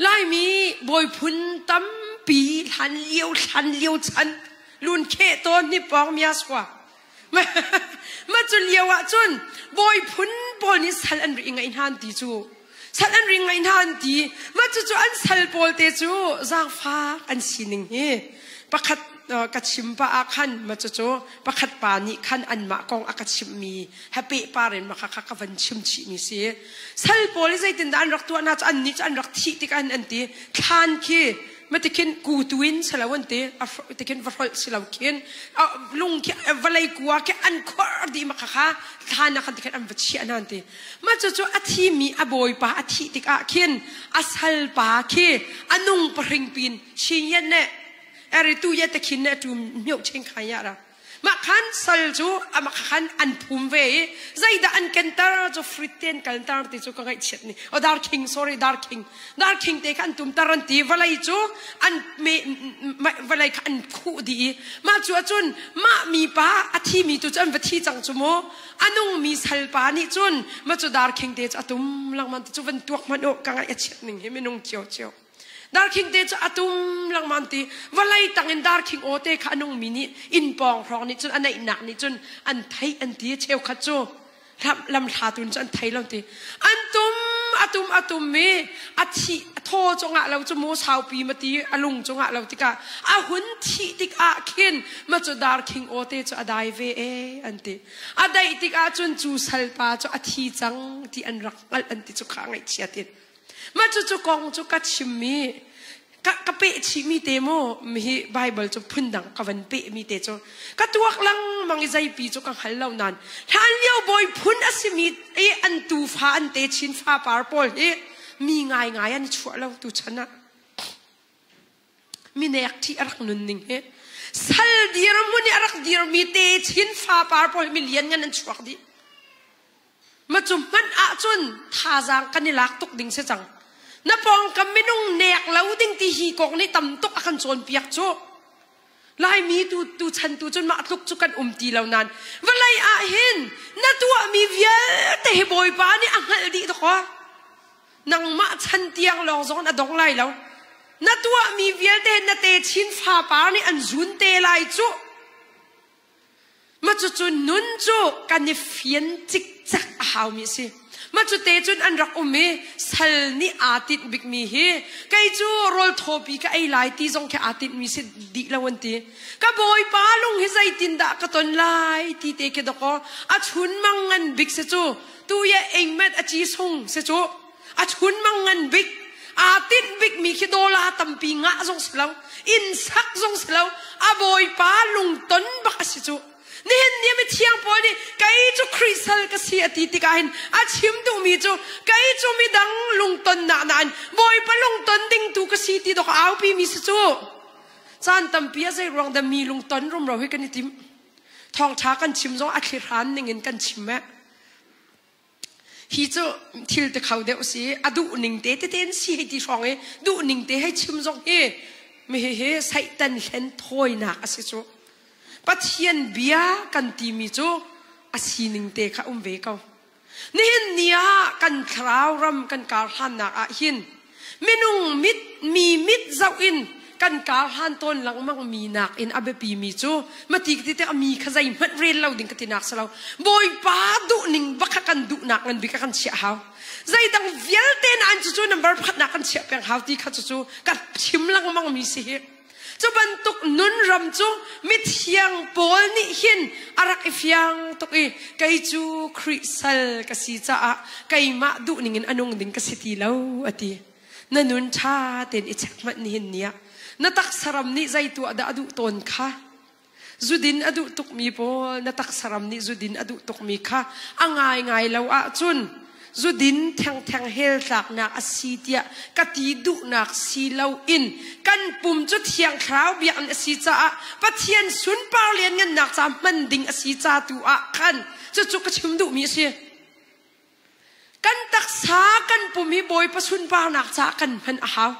Speaker 2: Laimi bawi phun tampi hlan lio hlan lio chan lun kheh tawn ni pawng mia sua ma cu lio ahcun bawi phun pawl nih sal an ri ngai hna an ti cu sal an ri ngai hna an ti ma cu cu an sal pawl te cu zaangfak an sining hi pakhat ka chim pa ah khan ma cu cu pakhat pa nih khan anmah kong a ka chimhmi he pehpar in maka kha ka van chim chihmi si. Sal pawl i zeitindah an rak tuah hna cu annih cu an rak thih tikah an an ti thlan khi matikhin kutu in silo an ti tikhin va hrolh silo khin lung khi vawlei kua khi an khuar dih maka kha thlan ah khan tikhin an va chiah hna an ti ma cu cu a thimi a bawipa a thih tikah khin a salpa khi a nung pahring pin chin yan ne eri tu ye te khin ne tu mioh ching khan ya ra Mah khan sal cu amah khan an phum ve i zeidah an kenter cu fritten kalter ti cu ka ngaihchiat ni. Oh dar king sorry dar king. Dar king te kha an tumter an ti vawlei cu an me vawlei kha an khuh dih i mah cu ahcun mah mi pa a thi mi tu cu an va thi cang cu mu a nung mi sal pa nih cun mah cu dar king te cu a tum lengmang ti cu van tuak hmanh u ka ngaih a chiat ning hi minung cio cio. Darkhing te cu a tum lengmang ti vawlei tangin darkhing aw te kha a nungmi nih inn pawng hrawng nih cun a neihnak nih cun an theih an ti cheukhat cu lamhla tun cu an thei lo ti an tum a tum a tum i a thi a thaw cungah lo cu mu saupi ma ti a lung cungah lo tikah a hun thih tikah khin ma cu darkhing aw te cu a dai ve e an ti a daih tikah cun cu salpa cu a thi cang ti an rak hngalh an ti cu kha ngaihchiat in Mah cucu kong cu ka chimmi ka, ka peh chihmi te mu hi Bible cu phundang ka van pehmi te cu ka tuak lengmang i zeipi cu ka hngal lo nain hlan lio bawi phun a simi i an tufa an te chin fapar pawl hi mi ngaingai an i chuah lo tu chan ah minek ṭhi a rak nunning hi sal dirhmun i a rak dirmi te chin fapar pawl hi mi lianngan an chuak dih Ma cu hmanh ahcun thazaang kan i lak tuk ding si cang. Na pawngkam minung nek lo ding ti hi kong nih tam tuk a kan cawnpiak cu. Laimi tu tu chan tu cun mah tluk cu kan um ti lo nain vawlei ah hin na tuahmi vialte hi Bawipa nih a hngalh dih dawkaw. Nangmah chan tiang lawng zong a dong lai lo. Na tuahmi vialte na techin fapar nih an zun te lai cu. Mah cucu nun cu kan i fian cikcek a haumi a si. Mah cu te cun an rak um i sal nih aa tinh bikmi hi kei cu rawl thawpi ka ei lai ti zong khi aa tinhmi si dih lo an ti. Ka bawipa lung hi zeitindah ka ton lai ti te khi dawkaw a chunmang ngan bik si cu tu ye engmet a ci sung si cu a chunmang ngan bik aa tinh bikmi khi dawla tampi ngah zong si lo inn sak zong si lo a bawipa lungton bak a si cu nihin ni mithiang pawl nih kei cu Khrih sal ka si a ti tikah hin a chim duhmi cu kei cu midang lungton nak nain bawipa lungton ding tu ka si ti dok aupi mi si cu caan tampi a zei ruang dah mi lungton rumro hi kan i tim thawngtha kan chim zong a thlihran ning in kan chim eh Hi cu thil ti kho deuh si a duh ning te tete in si hei ti hrawng i duh ning te hei chim zong hi mi hihi Satan hlen thawinak a si cu. Pathian bia kan timi cu a sining te kha um ve ko. Nihin ni ah kan thlarau ram kan kar hlannak ah hin Minung mit mi mit zoh in kan kar hlan tawn lengmang mi nak in a biapi mi cu mati ka ti tik mi kha zeihmanh rel lo ding ka ti nak si lo. Bawipa duh ning bak kha kan duhnak ngan bik kan chiah hau. Zeidang vialte na an cucu number pakhat nak kan chiah peng hau ti kha cucu ka chim lengmang mi si hi. Cu bantuk nun ram cu mithiang Paul nih hin a rak i fiang tuk i kei cu Khrih sal ka si caah keimah duh ningin a nung ding ka si ti lo a ti. Na nun ṭha tein i check hmanh nihin ni ah na taksa ram nih zei tuah dah a duh tawn kha zudin a duh tukmi pawl na taksaram nih zudin a duh tukmi kha a ngaingai lo ahcun zudin thengtheng hell tlaknak a si tiah ka ti duhnak si loin kan pum cu thiang thlarau biakinn a si caah Pathian sunpar lianngannak ca hman ding a si ca tu ah khan cucu ka chim duhmi a si. Kan taksa kan pum hi Bawipa sunparnak caah kan hman a hau.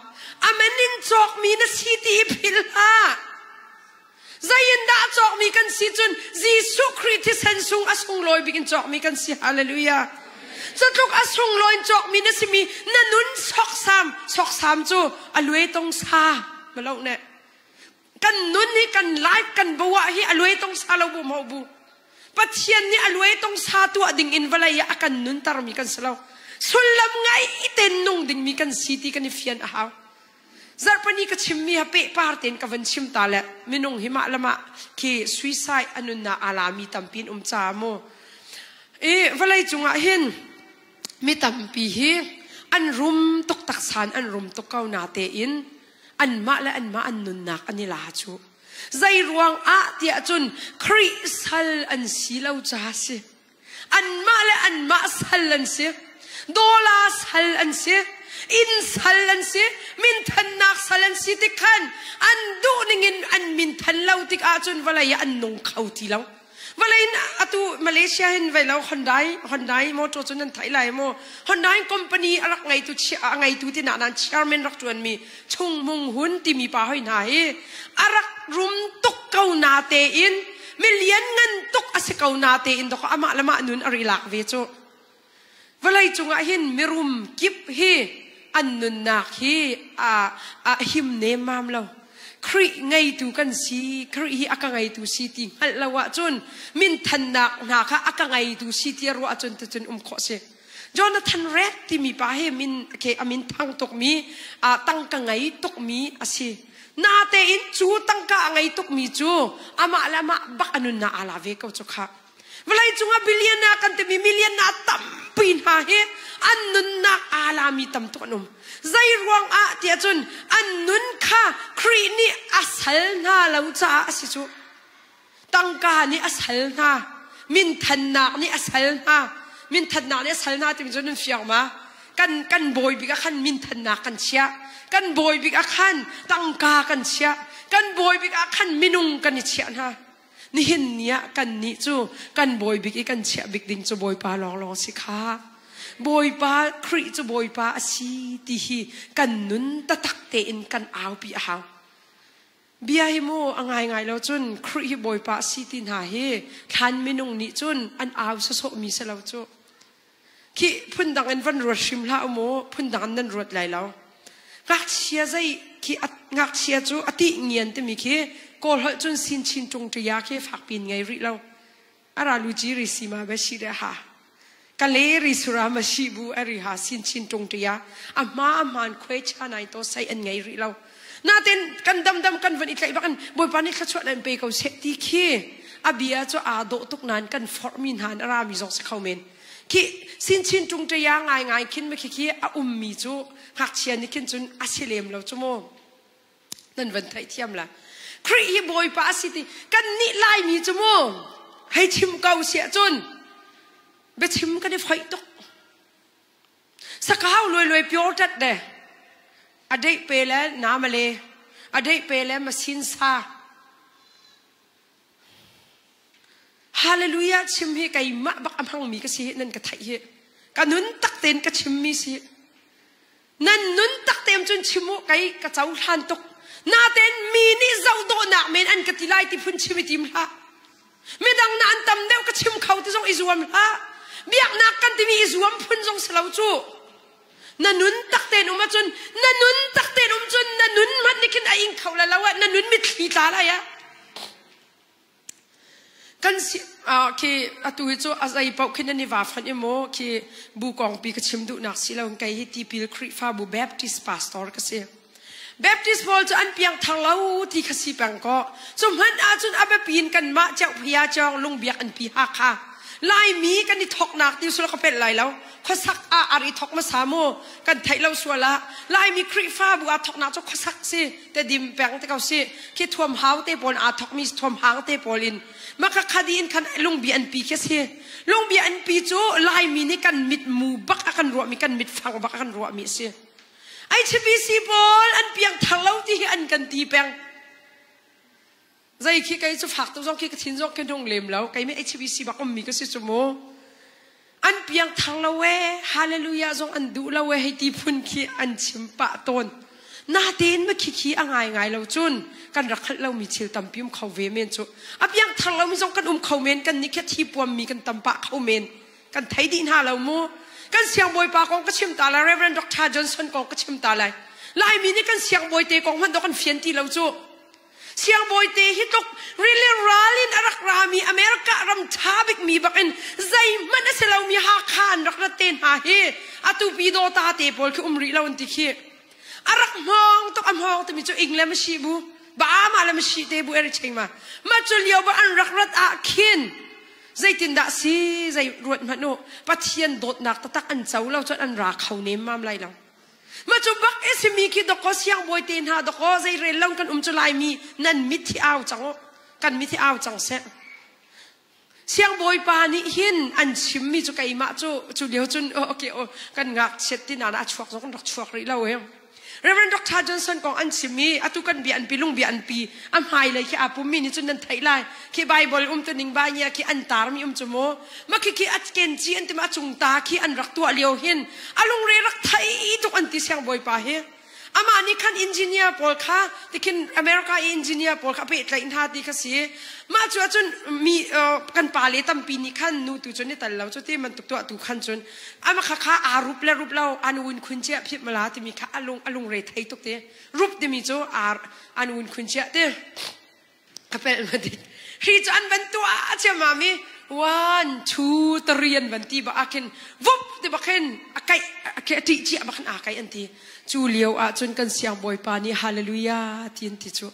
Speaker 2: Amen in cawkmi na si ti hi philh hlah. Zei in dah cawkmi kan si cun Jesuh Khrih thisen sung a sunglawi bik in cawkmi kan si. Hallelujah. Cutluk a sunglawi in cawkmi na simi na nun soksam soksam cu a luai tong sa malo ne. Kan nun hi kan life kan bawa hi a luai tong sa lo bu mo bu. Pathian nih a luai tong sa tuah ding in vawlei ah a kan nuntermi kan si lo. Sullam ngai ten nung dingmi kan si ti kan i fian a hau. Zarhpani ka chimmi ha pehpar tein ka van chim ta le minung hi mah le mah khi suicide a nunnak aa lami tampi in um ca mu. I vawlei cungah hin mi tampi hi an rum tuk taksan an rum tuk ko na tein anmah le anmah an nunnak an i la cu. Zei ruang ah tiah cun Khrih sal an si lo ca si. Anmah le anmah sal an si. Dawla sal an si. Inn sal an si. Minthannak sal an si tik khan an duh ningin an minthan lo tik ahcun vawlei ah an nung kho ti lo. Vawlei in atu Malaysia hin vei lo Hyundai Hyundai motor cu nan theih lai mu. Hyundai company a rak ngeitu a ngeitu ti na nan chairman rak ṭuanmi Chung Mung Hun timi pa hoi hna hi a rak rum tuk ko na tein mi lianngan tuk a si ko na tein dok amah le mah nun a ri lak ve cu. Vawlei cungah hin mirum kip hi an nunnak hi a, a him nemmam lo. Khrih ngeitu kan si, Khrih hi a ka ngeitu si ti hngalh lo ahcun minthannak hna kha a ka ngeitu si ti a ruah ahcun ticun um khawh si. Jonathan Red timi pa hi min ke a min thang tukmi tangka ngei tukmi a si. Natein cu tangka a ngei tukmi cu amah le amah bak a nunnak aa la ve ko cu kha. Vawlei cungah billionaire kan timi millionaire tampi hna hi an nunnak aa lami tam tuk an um. Zei ruang ah tiah cun an nun kha Khrih nih a sal hna lo caah a si cu. Tangka nih a sal hna. Minthannak nih a sal hna. Minthannak nih a sal hna timi cu nan fiang ma? Kan kan bawi bik ah khan minthannak kan chiah. Kan bawi bik ah khan tangka kan chiah. Kan bawi bik ah khan minung kan i chiah hna. Nihin ni ah kannih cu kan bawi bik i kan chiah bik ding cu Bawipa lawnglawng si kha. Bawipa Khrih cu Bawipa a si ti hi kan nun taktak tein kan aupi a hau. Bia hi mu a ngaingai lo cun Khrih hi Bawipa a si ti hna hi thlan minung nih cun an au sawsawhmi si lo cu. Khi phundang in van ruat hrim hlah u mu, phundang in nan ruat lai lo. Ngakchia zei khi ngakchia cu a tih ngian timi khi Kawl holh cun sin chin ṭung ṭia khi fakpi in ngei rih lo. Ara lu ci ri si ma be si de ha. Ka le ri sura ma shi bu ari ha sin chin ṭung ṭia. A hma a hmaan khuai cha nai to sai an ngei rih lo. Natin kan damdam kan van i tlaih bak in Bawipa nih thluachuah nan pe ko seh ti khi a bia cu aa dawh tuk nain kan forhmi hna in a rami zong si kho men. Khi sinchin ṭungṭaya ngaingai khin ma khi khi a ummi cu ngakchia nih khin cun a si lem lo cu mu. Nan van theihthiam la. Khrih hi Bawipa a si ti kan nih Laimi cu mu hei chim ko siah cun biachim kan i foih tuk. Sakau luai luai pure tat de. A deih pe le namale. A deih pe le masin sa. Hallelujah chim hi keimah bak a hmangmi ka si hi nan ka theih hi. Ka nun tak tein ka chimmi si. Nan nun tak tein cun chim u kei ka cohlan tuk. Natein mi nih zohdawhnak men an ka ti lai ti phun chim i tim hlah. Midang na an tam deuh ka chim kho ti zong i zuam hlah. Biaknak kan timi i zuam phun zong si lo cu. Na nun tak tein um ahcun na nun tak tein um cun na nun hmanh nih khin a ing kho la lo ah na nun mitthli tla lai ah. Kan si khi atu hi cu a zei paoh khin an i va fanh i maw khi bu kongpi ka chim duhnak si lo kei hi tipil Khrihfabu Baptist pastor ka si. Baptist pawl cu an piangthar lo ti kha si peng kaw cu hmanh ahcun a biapi in kanmah Ceuphia cawng lungbiak an pi Hakha Laimi kan i thoknak ti sul ka pelh lai lo khuasak ah ar i thok hmasa mu kan theih lo sual ah Laimi Khrihfabu aa thoknak cu khuasak si te dim peng te ko si khi thuam hau te pawl aa thokmi thuam hang te pawl in maka khadi in khan lungbi an pi khi si lungbi an pi cu Laimi nih kan mit mu bak a kan ruahmi kan mit fang bak a kan ruahmi si HBC pawl an piangthar lo ti hi an kan ti peng. Zei khi kei cu fak tuk zong khi ka thin zong khi hnung lem lo. Kei mi HBC bak ummi ka si cu mu. An piangthar lo e, hallelujah zong an duh lo e, hei ti phun khi an chim pah tawn. Natein ma khi khi a ngai ngai lo cun kan rak hngalh lomi thil tampi um kho ve men cu. A piangthar lomi zong kan um kho men, kan nih khi thi puammi kan tam pah kho men. Kan thei dih hna lo mu. Kan siangbawipa kong ka chim ta lai, Reverend Dr. Johnson kong ka chim ta lai. Laimi nih kan siangbawi te kong hmanh dawh kan fian ti lo cu. Siangbawi te hi tluk really ral in a rak rami America ram ṭha bikmi bakin zeihmanh a si lomi Hakha an rak rat te hna hi atu pi dawta te pawl khi um rih lo an ti khi. A rak hmawng tuk a hmawng timi cu ing le mashi bu ba ma le mashi te bu eri cheng ma. Ma cu lio ba an rak rat ah khin Zeitindah si zei ruat hmanh u Pathian dawtnak taktak an co lo cun an ra kho nemmam lai lo. Ma cu bak i simi khi dawkaw siangbawi te hna dawkaw zei rel lo kan um cu laimi nan mit hi au cang u kan mit hi au cang seh. Siangbawi pa nih hin an chimmi cu keimah cu cu lio cun okay oh kan ngakchiat ti na a chuak zong kan rak chuak rih lo he. Reverend Dr. Johnson kong an chim i atu kan bia an pi lung bia an pi a hmailei khi aa pummi nih cun nan theih lai khi Bible um tu ning ba nia khi an tarmi um cu mu ma khi khi a ken ci an ti ma a cung ta khi an rak tuah lio hin a lungre rak thei tuk an ti siang bawipa hi amah nih khan engineer pawl kha tikhin America i engineer pawl kha pehtlaih hna ti kha si mah cu ahcun mi kan pa le tampi nih khan nu tu cun i tal lo cu ti bantuk tuah tu khan cun Ama kha kha aa rup le rup lo an un khun chia phit mala timi kha alung alung re thei tuk te rup timi cu ar an un khun chia te ka pel ma dik hri cu an van tuah chia mami one two three an van ti ba akin vup ti bakhin akai a ṭih chia bakhin a kai an ti cu lio ah cun kan siang bawipa nih hallelujah ti an ti cu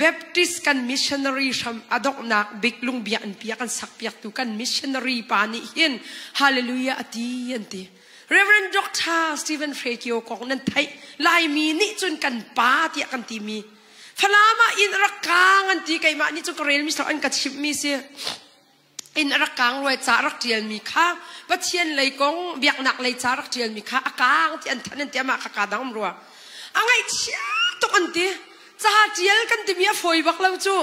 Speaker 2: Baptist kan missionary hram a donghnak bik lungbia an piak an sak piaktu kan missionary pa nih hin hallelujah a ti an ti. Reverend Dr. Stephen Frekio kong nan theih Laimi nih cun kan pa tiah kan timi Falam ah inn rak kaang an ti keimah nih cun ka relmi an ka chimhmi si inn a rak kaang ruai ca rak ṭialmi kha Pathian lei kong biaknak lei ca rak ṭialmi kha a kaang ti an thanh an ti amah kha kaa dang um rua a ngaihchia tuk an ti ca ṭial kan timi a fawi bak lo cu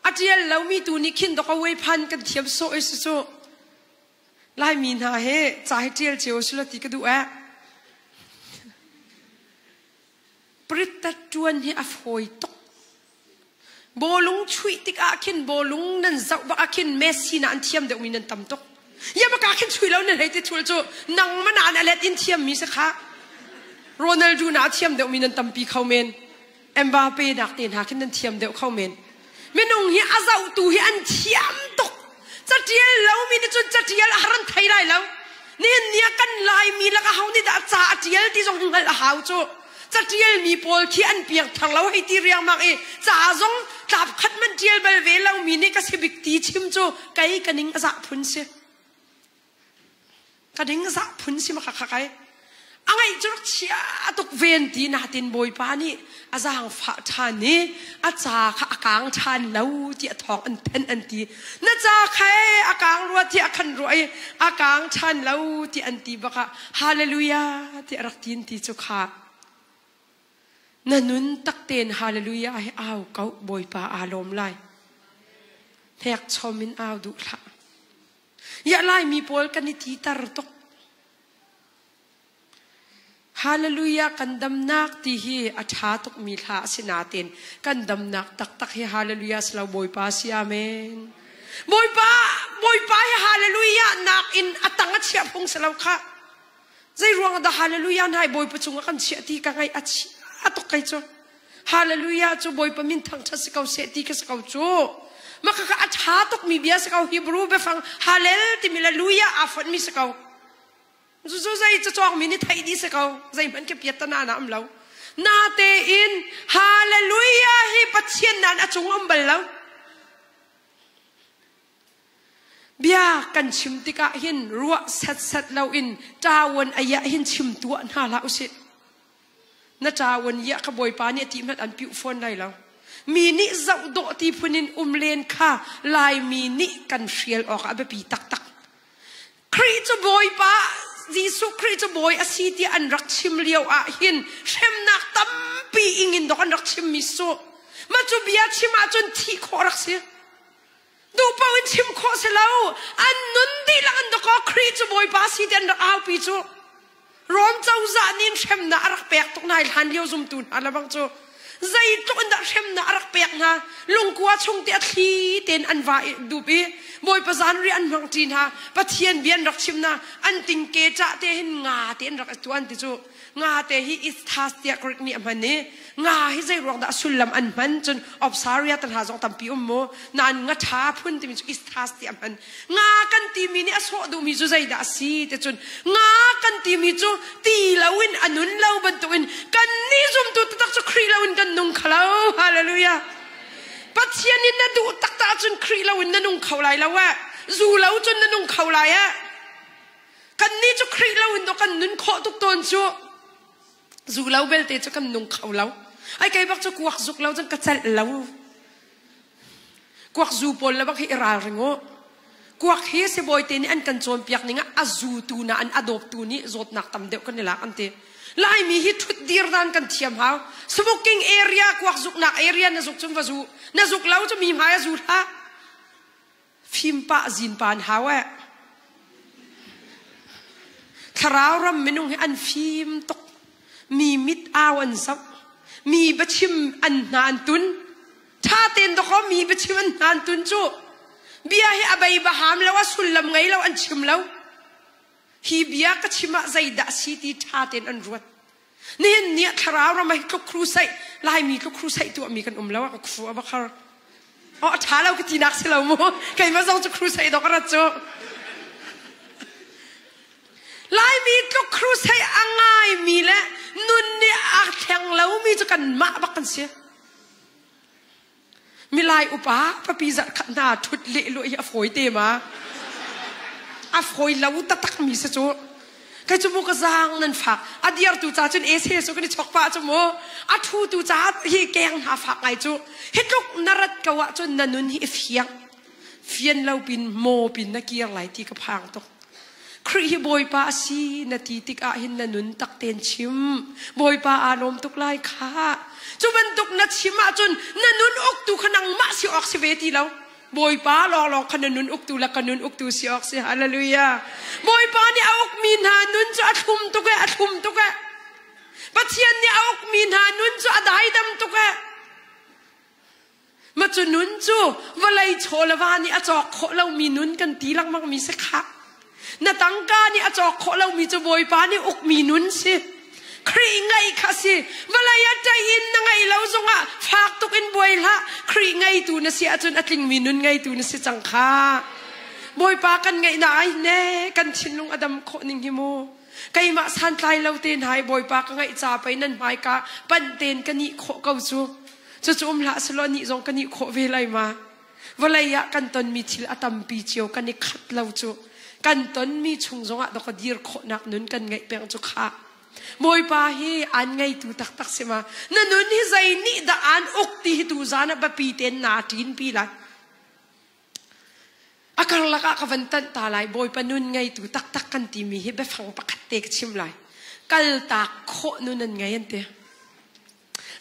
Speaker 2: a ṭial lomi tu nih khin dok a phan kan thiam sawh i si cu. Laimi hna he ca hi ṭial cio sila ti ka duh eh. Prit ṭuan hi a fawi tuk. Bawlung chuih tikah khin bawlung nan zoh bak ah khin Messi na an thiam deuhmi nan tam tuk. Ya baka khin chui lo nan hei ti thul cu nang mana an alet in thiam mi si kha. Ronaldo na a thiam deuhmi nan tampi kho men. Mbappe nak te hna khin nan thiam deuh kho men. Minung hi a zohtu hi an thiam tuk. Catial lomi nih cun catial a har an thei lai lo. Nihin ni ah kan Laimi lakah ho nih dah ca a tial ti zong hngalh a hau cu. Catial mi pawl khi an piangthar lo hei ti riangmang i ca zong tlap khat man tial bal ve lomi nih ka si bik ti chim cu kei ka ning a zah phun si. Ka ding zah phun si maka khakai. A ngaih cu rak chia tuk ven ti natin Bawipa nih a zaangfah ṭhan i a ca kha a kaang ṭhan lo ti a thawng an thenh an ti. Na ca kha e a kaang rua ti a khan rua i a kaang ṭhan lo ti an ti bakah hallelujah ti a rak tin ti cu kha na nun tak tein hallelujah hi au ko Bawipa aa lawm lai. Hnek chom in au duh hlah. Ya Laimi pawl kan i titer tuk. Hallelujah kan damnak ti hi a ṭha tukmi hla a si nain kan damnak taktak hi hallelujah si lo Bawipa si amen. Bawipa Bawipa hi hallelujah nak in a tang a chiah phung si lo khah. Zei ruang dah hallelujah nai Bawipa cungah kan chiah ti ka ngaih a chia tuk kai cu. Hallelujah cu Bawipa min thangṭhat si ko seh ti ka si ko cu. Maka ka a ṭha tukmi bia si ko Hebrew biafang Hallel timi le Luya aa fonhmi si ko. Cucu zei cacawngmi nih theih dih si ko. Zeihmanh ka piat tana na um lo. Natein Hallelujah hi Pathian nan a cung um bal lo. Bia kan chim tikah hin ruah setset loin ṭawan ayah hin chim tuah hna hlah usih. Na ṭawan iah ka bawipa nih a ti hmanh an piuh fawn lai lo. Mi nih zoh dawh ti phun in um len kha Laimi nih kan hrial awk a biapi taktak. Khrih cu Bawipa Jesuh Khrih cu Bawi a si tiah an rak chim lio ah hin hremnak tampi ingin dok an rak chimmi su. Mah cu bia chim ahcun thih khawh rak si. Duh paoh in chim khawh si lo. An nun dihlak an dakaw Khrih cu Bawipa si ti an rak aupi cu. Rom cozah nih hremnak a rak pek tuk hna i hlan lio zumtu hna le bang cu zeitluk in dah hremnak a rak pek hna lungkua chung te a thli tein an va dup i Bawipa zanriah an hmang ṭi hna Pathian bia an rak chim hna an tingke ṭah te hin nga te an rak i tuan ti cu Nga te hi isthas tiah Greek nih a hman i nga hi zei ruang dah sullam an hman cun Opsaria te hna zong tampi um mu nain nga ṭha phun timi cu isthas tiah a hman nga kan timi nih a sawh duhmi cu zeidah a si ti cun nga kan timi cu ti loin a nun lo bantukin kan nih zumtu taktak cu Khrih loin kan nung kho lo hallelujah Pathian in na duh taktak ahcun Khrih loin na nung kho lai lo eh zu lo cun na nung kho lai eh Kannih cu Khrih loin dawh kan nun khawh tuk tawn cu. Zu lo belte cu kan nung kho lo. Ai kei bak cu kuak zuk lo cun ka celh lo. Kuak zu pawl le bak hi i ralring u. Kuak hi sibawi te nih an kan cawnpiak ning ah a zutu na an a dawptu nih zawtnak tam deuh kan i lak an ti. Laimi hi ṭhut dir dan kan thiam hau. Smoking area kuak zuknak area na zuk cun va zu. Na zuk lo cu mi hmai a zu hlah. Fim pah zin pa an hau eh. Thlarau ram minung hi an fim tuk. Mi mit au an zoh. Mi biachim an hna an tun. Tha tein dawkaw mi biachim an hna an tun cu. Bia hi a bei baham lo, a sullam ngei lo, an chim lo. Hi bia ka chim ah zeidah a si ti ṭha tein an ruat. Nihin ni ah thlarau ram ah hi tluk crusade, Laimi tluk crusade tuahmi kan um lo ah ka khu a va khar. Oh, a ṭha lo ka tinak si lo mu. Keimah zong cu crusade dok a rat cu. Laimi tluk crusade a ngaimi le nun nih a thleng lomi cu kanmah bak kan si. Milai upa papi zarh khat hna ṭhut lehluah hi a fawi te ma? A fawi lo taktak mi si cu. Kai cu mu ka zaang nan fak. A diartu ca cun ese cu kan i chok pah cu mu. A ṭhutu ca hi keng hna fak ngai cu. Hi tluk na rat ko ahcun na nun hi i fiang. Fian lo pin maw pin na kir lai ti ka phang tuk. Khrih hi Bawipa a si na ti tikah hin na nun tak tein chim. Bawipa aa lawm tuk lai kha. Cu bantuk na chim ahcun na nun uktu kha nangmah si awk si ve ti lo. Bawipa lawnglawng kha na nun uktu le ka nun uktu si awk si. Hallelujah. Bawipa nih a ukmi hna nun cu a thlum tuk e, a thlum tuk e. Pathian nih a ukmi hna nun cu a daidam tuk e. Ma cu nun cu vawlei chaw le va nih a cawk khawh lomi nun kan ti lengmang mi si khah. Na tangka nih a cawk khawh lomi cu Bawipa nih ukmi nun si. Khrih ngeih kha si. Vawlei ah ṭaih in na ngeih lo zongah fak tuk in buai hlah. Khrih ngeitu na si ahcun a tlingmi nun ngeitu na si cang kha. Bawipa kan ngeihnak ai ne kan thinlung a dam khawh ning hi mu. Keimah santlai lo te hna i Bawipa ka ngeih ca pei nan hmaika panh tein ka nih khawh ko cu. Cucu um hlah selaw nih zong ka nih khawh ve lai ma. Vawlei ah kan tonmi thil a tampi cio kan i khat lo cu. Kan tonmi chung zongah dawk dir khawhnak nun kan ngeih peng cu khah. Bawipa hi aan ngeitu taktak si ma. Na nun hi zei nih dah aan uk ti hi tu zan ah biapi tein naa ṭin pi lai. A karlak ah ka van tanh ta lai Bawipa nun ngeitu taktak kan timi hi biafang pakhat te ka chim lai. Kaltak khawh nun an ngei an ti.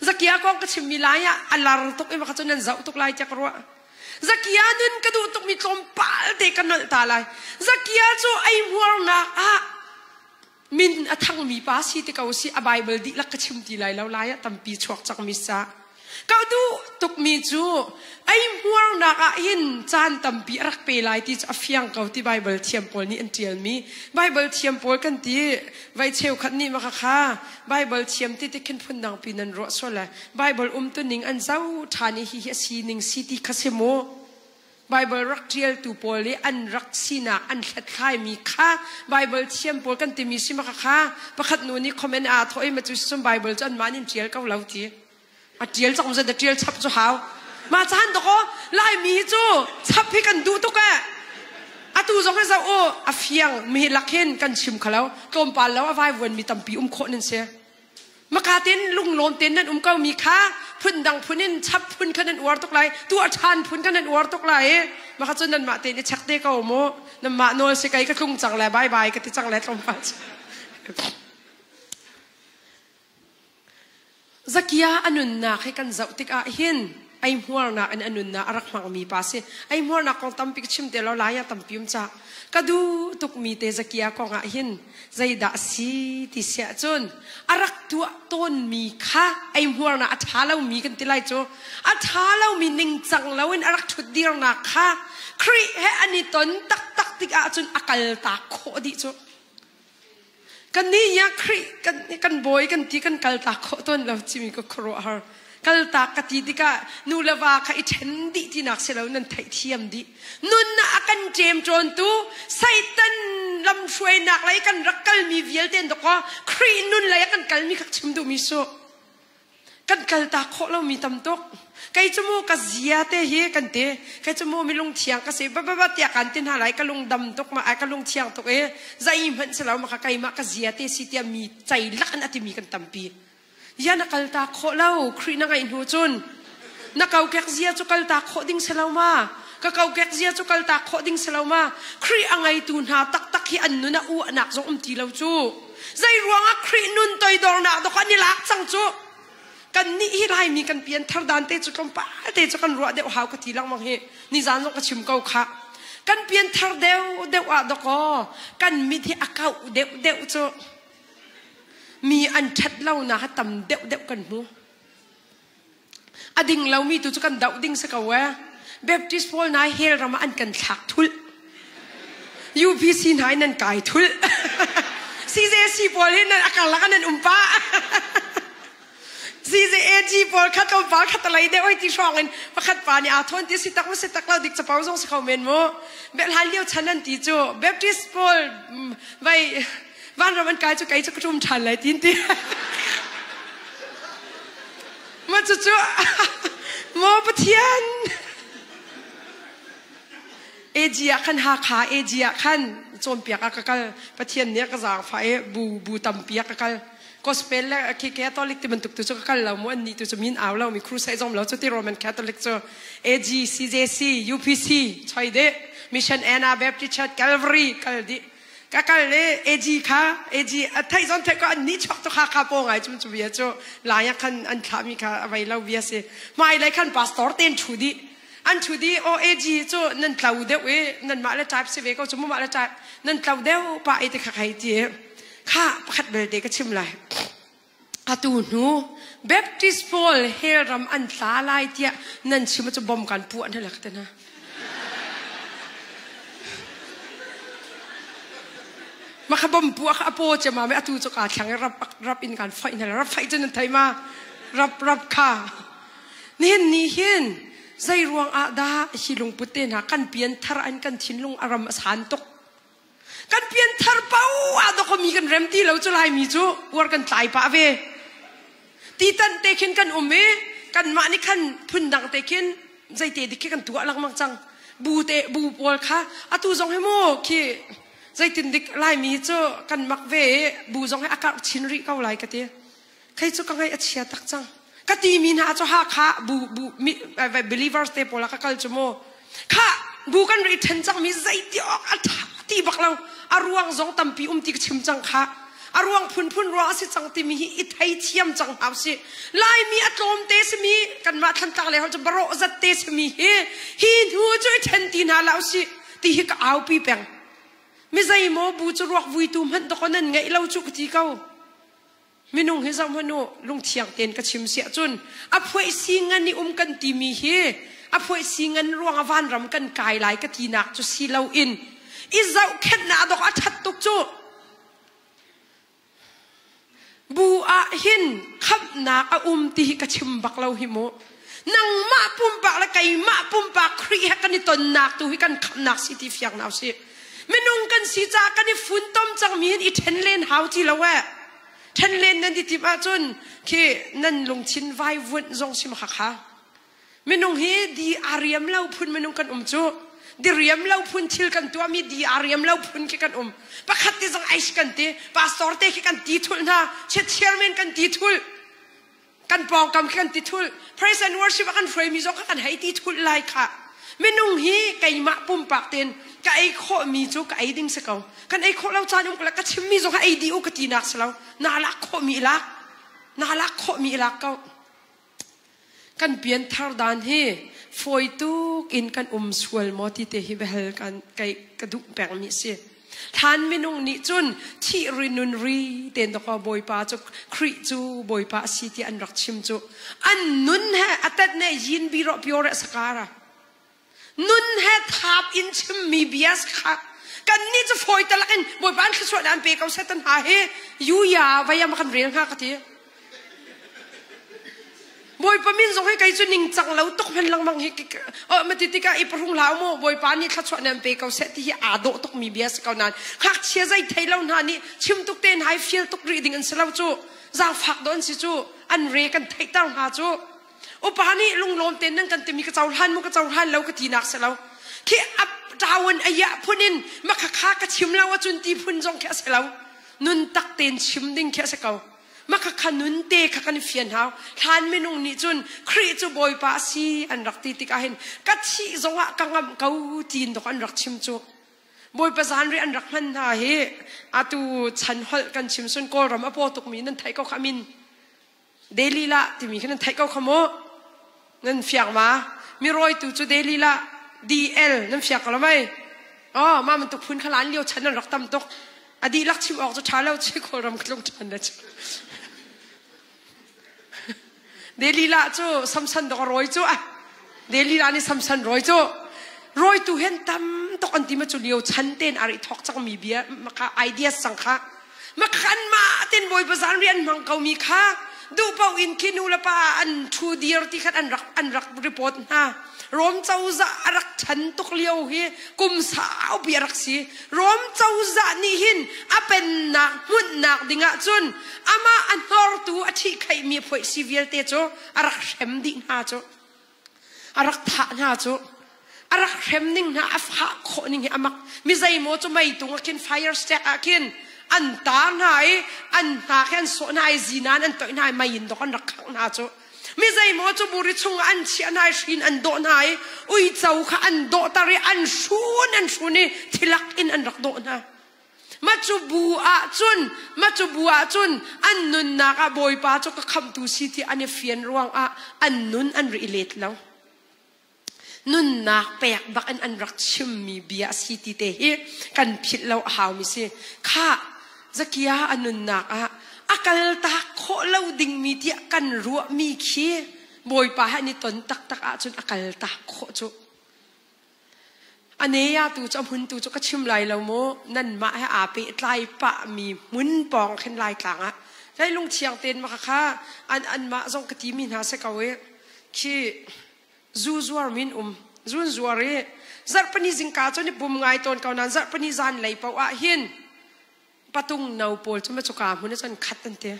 Speaker 2: Zakia kong ka chimmi lai ah a lar tuk i maka cu nan zoh tuk lai tiah ka ruah. Zakia nun ka duh tukmi tlawmpal te ka nolh ta lai. Zakia cu eihmuarnak ah min a thangmi pa si ti ko si a Bible dihlak ka chim ti lai lo lai ah tampi chuak cangmi sa. Ka duh tukmi cu eihmuarnak ah hin caan tampi a rak pe lai ti cu a fiang ko ti Bible thiam pawl nih an ṭialmi. Bible thiam pawl kan ti vai cheukhat nih maka kha Bible thiam ti ti khin phundang pi nan ruah sual lai. Bible umtuning an zoh ṭhan i hihi a sining si ti kha si mu. Bible rak ṭialtu pawl i an rak sinak an hlathlaimi kha Bible thiam pawl kan timi si maka kha pakhat nu nih comment aa thawh i ma cu cun Bible cu anmah nih an ṭial ko lo ti. A ṭial cang zat a ṭial chap cu hau. Mah caan dakaw Laimi hi cu chap hi kan duh tuk eh. Atu zong hi zoh u a fiang mi lak hin kan chim khalo tlawmpal lo a vaivuan mi tampi um khawh nan si. Maka ten lunglawm ten nan um ko mi kha phun dang phun in chap phun kha nan uar tuk lai tu a ṭhan phun kha nan uar tuk lai i maka cun nan mah tein i check te ko mu nan mah nawl si kai ka tlung cang le bye bye ka ti cang le tlawmpal. Zakia a nunnak hi kan zoh tikah hin eihmuarnak in a nunnak a rak hmangmi pa si. Eihmuarnak kong tampi ka chim te lo lai ah tampi um cah. Ka duh tukmi te Zakia kong ah hin zeidah a si ti siah cun a rak tuah tawnmi kha eihmuarnak a ṭha lomi kan ti lai cu a ṭha lomi ningcang loin a rak ṭhutdirnak kha Khrih he an i ton taktak tikah cun a kaltak khawh dih cu. Kannih ya Khrih kan, kan bawi kan ti kan kaltak khawh tawn lo timi ka khuaruahhar. Kaltak ka ti tikah nu le va kha i ṭhen dih tinak si lo nan theihthiam dih. Nunnak a kan ṭemṭawntu Satan lamhruainak lei kan rak kalmi vialte dawkaw Khrih nun lei a kan kalmi kha chim duhmi su. Kan kaltak khawh lomi tam tuk. Kei cu mu ka zia te hi kan ti. Kei cu mu mi lungthiang ka si. Ba ba ba tiah kan ti hna lai ka lung dam tuk ma ai ka lung thiang tuk i zei hmanh si lo ma ka keimah ka zia te si tiah mi cei lak in a timi kan tampi. Ya na kaltak khawh lo Khrih na ngaih hnu cun na kokek zia cu kaltak khawh ding si lo ma ka kokek zia cu kaltak khawh ding si lo ma Khrih a ngeitu hna taktak hi an nun a uahnak zong um ti lo cu. Zei ruangah Khrih nun toidornak dok an i lak cang cu? Kan nih hi Laimi kan pian thar dan te cu tlawmpal te cu kan ruah deuh hau ka ti lengmang hi. Nizan zong ka chim ko kha. Kan pian thar deuh deuh ah dok kan mit hi a kauh deuh deuh cu. Mi an ṭhat lonak a tam deuh deuh kan hmu. A ding lomi tu cu kan doh ding si ko ee. Baptist pawl nai hell ram ah an kan thlak thulh. UPC hna in nan kai thulh. CJC pawl hi nan a karlak ah nan um pah. CJAG pawl kha tlawmpal kha talei deuh hei ti hrawng in pakhat pa nih aa thawn ti si tak ma si tak lo dik capo zong si kho men mu. Hlan lio chan an ti cu Baptist pawl vai vanram an kai cu kei cu ka ṭum ṭhan lai tin ti. Ma cucu maw Pathian AG ah khan Hakha AG ah khan cawnpiak ah ka kal Pathian nih a ka zaangfah i bu bu tampi ah ka kal gospel le Catholic ti bantuk tu cu ka kal lo mu an nih tu cu min au lo mi crusade zong lo cu ti Roman Catholic cu AG CJC UPC choi de Mission Anna Baptist Church Calvary kal dih ka kal le AG kha AG a theih zon theih ko an ni chuak tu kha kha po ngai cum cu bia cu lai ah khan an thlah mi kha a vei lo bia si hmai lei khan pastor ten thu dih. An ṭhu dih OAG cu nan tlo deuh i nanmah le type si ve ko cu mah le type nan tlo deuh pah i ti kha hei ti. Kha pakhat belte ka chim lai. Atu hnu Baptist pawl hell ram an tla lai tiah nan chim cu bom kan puah hna lak te hna. Ma kha bom puah kha a paw che ma me atu cu ka thlang i rap rap in kan foih hna rap faih cu nan thei ma rap rap kha nihin ni hin zei ruang ah dah hi lungput te hna kan pian thar an kan thinlung a ram a san tuk Kan pianthar paoh ah dawkaw mi kan rem ti lo cu Laimi cu uar kan tlai pah ve. Titan te khin kan um i kanmah nih khan phundang te khin zeite dik khi kan tuah lengmang cang. Bu te bu pawl kha atu zong hi mu khi zeitin dik Laimi cu kan mak ve i bu zong hi a karh chin rih ko lai ka ti. Khei cu ka ngaih a chia tak cang. Ka timi hna cu Hakha bu bu mi believers te pawl ah ka kal cu mu. Kha bu kan ri ṭhen cangmi zeiti awk a ṭha ti bak lo. A ruang zong tampi um ti ka chim cang kha. A ruang phunphun ruang a si cang timi hi i theithiam cang hna usih. Laimi a tlawm te simi kanmah Thantlang lei cu barawh zat te simi hi hi hnu cu i ṭhen ti hna la usih ti hi ka aupi peng. Mi zeimaw bu cu ruak vuitu hmanh dawkaw nan ngeih lo cu ka ti ko. Minung hi zoh hmanh u, lungthiang tein ka chim siah cun a phuaih si ngan i um kan timi hi a phuaih si ngan ruang ah vanram kan kai lai ka tinak cu si loin i zohkhenhnak dok a ṭhat tuk cu. Bu ah hin khamhnak a um ti hi ka chim bak lo hi mu. Nangmah pumpak le keimah pumpak Khrih he kan i tonnak tu hi kan khamhnak si ti fiang hna usih. Minung kan si caah kan i funtom cangmi hin i ṭhen len hau ti lo eh. Ṭhen len nan i timh ahcun khi nan lungthin vaivuanh zong si ma kha. Minung hi di a riam lo phun minung kan um cu. Di riam lo phun thil kan tuahmi di a riam lo phun khi kan um. Pakhat te zong ai kan ti, pastor te khi kan ti thulh hna, chairman kan ti thulh. Kan pawngkam khi kan ti thulh. Praise and worship a kan hruaimi zong kha kan hei ti thulh lai kha. Minung hi keimah pumpak tein ka ei khawhmi cu ka ei ding si ko. Kan ei khawh lo caan um ka chimmi zong kha ei dih u ka ti nak si lo. Na lak khawhmi i lak. Na lak khawhmi i lak ko. Kan pianthar dan hi fawi tuk in kan um sual maw ti te hi biahal kan kai ka duh pengmi si. Hlan minung nih cun thih ri nun ri ten dakaw Bawipa cu Khrih cu Bawipa a si ti an rak chim cu an nun he a tet ne yin bi ro pyo re sakara nun he thap in chimmi bia kha kan nih cu fawi talak in Bawipa an thluachuah an pe ko setan ha hi yuya vayam kan rel hnga ka ti Bawipa min zong hi kei cu ningcang lo tuk hman lengmang hi oh mati tikah i pahrung hlah mu Bawipa nih thluachuah nan pe ko seh ti hi aa dawh tuk mi bia si ko nain ngakchia zei thei lo hna nih chim tuk te hna i feel tuk rih ding an si lo cu zaangfak dawh an si cu an re kan theihter hna cu upa nih lunglawm tein nan kan timi ka cohlan mu ka cohlan lo ka ti nak si lo khi ap ṭawan ayah phun in makhakha ka chim lo ahcun ti phun zong khi a si lo nun tak tein chim ding khi a si ko Makhakha nun te kha kan fian hau. Hlan minung nih cun Khrih cu Bawipa a si an rak ti tikah hin ka thih zongah ka ngamh ko tiin dok an rak chim cu. Bawipa zanriah an rak hman hna hi atu chan holh kan chim sun Kawlram a paw tukmi nan theih ko kha min. Delilah timi kha nan theih ko kha mu. Nan fiang ma? Mi rawitu cu Delilah DL nan fiang ko lo mei? Oh, mah bantuk phun kha lan lio chan an rak tam tuk. A dihlak chim awk cu ṭha lo chi Kawlram ka tlung ṭhan le cu. Delilah cu Samson dok a rawi cu ah. Delilah nih Samson rawi cu rawitu hen tam tuk an ti ma cu lio chan ten a ri thok cang mi bia maka ideas sang kha makhan ma ten bawipa zan rian hmang ko mi kha duh paoh in khi nu le pa an thu dir ti khat an rak an rak report hna Rom cozah a rak ṭhan tuk lio hi kum saupi a rak si Rom cozah nih hin a pennak hmunhnak dingah cun amah a hnortu a ṭhihkhaihmi a phoihsi vialte cu a rak hrem dih hna cu a rak thah hna cu a rak hrem ning hna a fah khawh ning hi a mak mi zeimaw cu meitung ah khin fire stack ah khin an tar hna i an hna khi an sawh hna i zinan an toih hna i mei in dok an rak khangh hna cu mi zeimaw cu buri chung ah an chiah hna i hrin an dawh hna i uico kha an dawhter i an hrun an hrun i thilak in an rak dawh hna Macu bu ahcun macu bu ahcun an nunnak ah Bawipa cu ka khamhtu si ti an i fian ruangah an nun an ri i let lo. Nunnak pek bak in an rak chimmi bia a si ti te hi kan philh lo a haumi si. Khah, Zakia a nunnak ah a kaltak khawh lo dingmi tiah kan ruahmi khi Bawipa he an i ton taktak ahcun a kaltak khawh cu. A ne tu cu a hmun tu cu ka chim lai lo mu. Nanmah he aa pehtlai pahmi hmun pawng khin Laitlang ah. Hei lungthiang tein ma kha an anmah zong ka timi hna si ko i khi zu zuar min um zun zuar i zarhpini zingka cu ni pum ngai tawn ko nain zarhpini zan lei paoh ah hin patung no pawl cu ma cuka hmun ah cun khat an ti.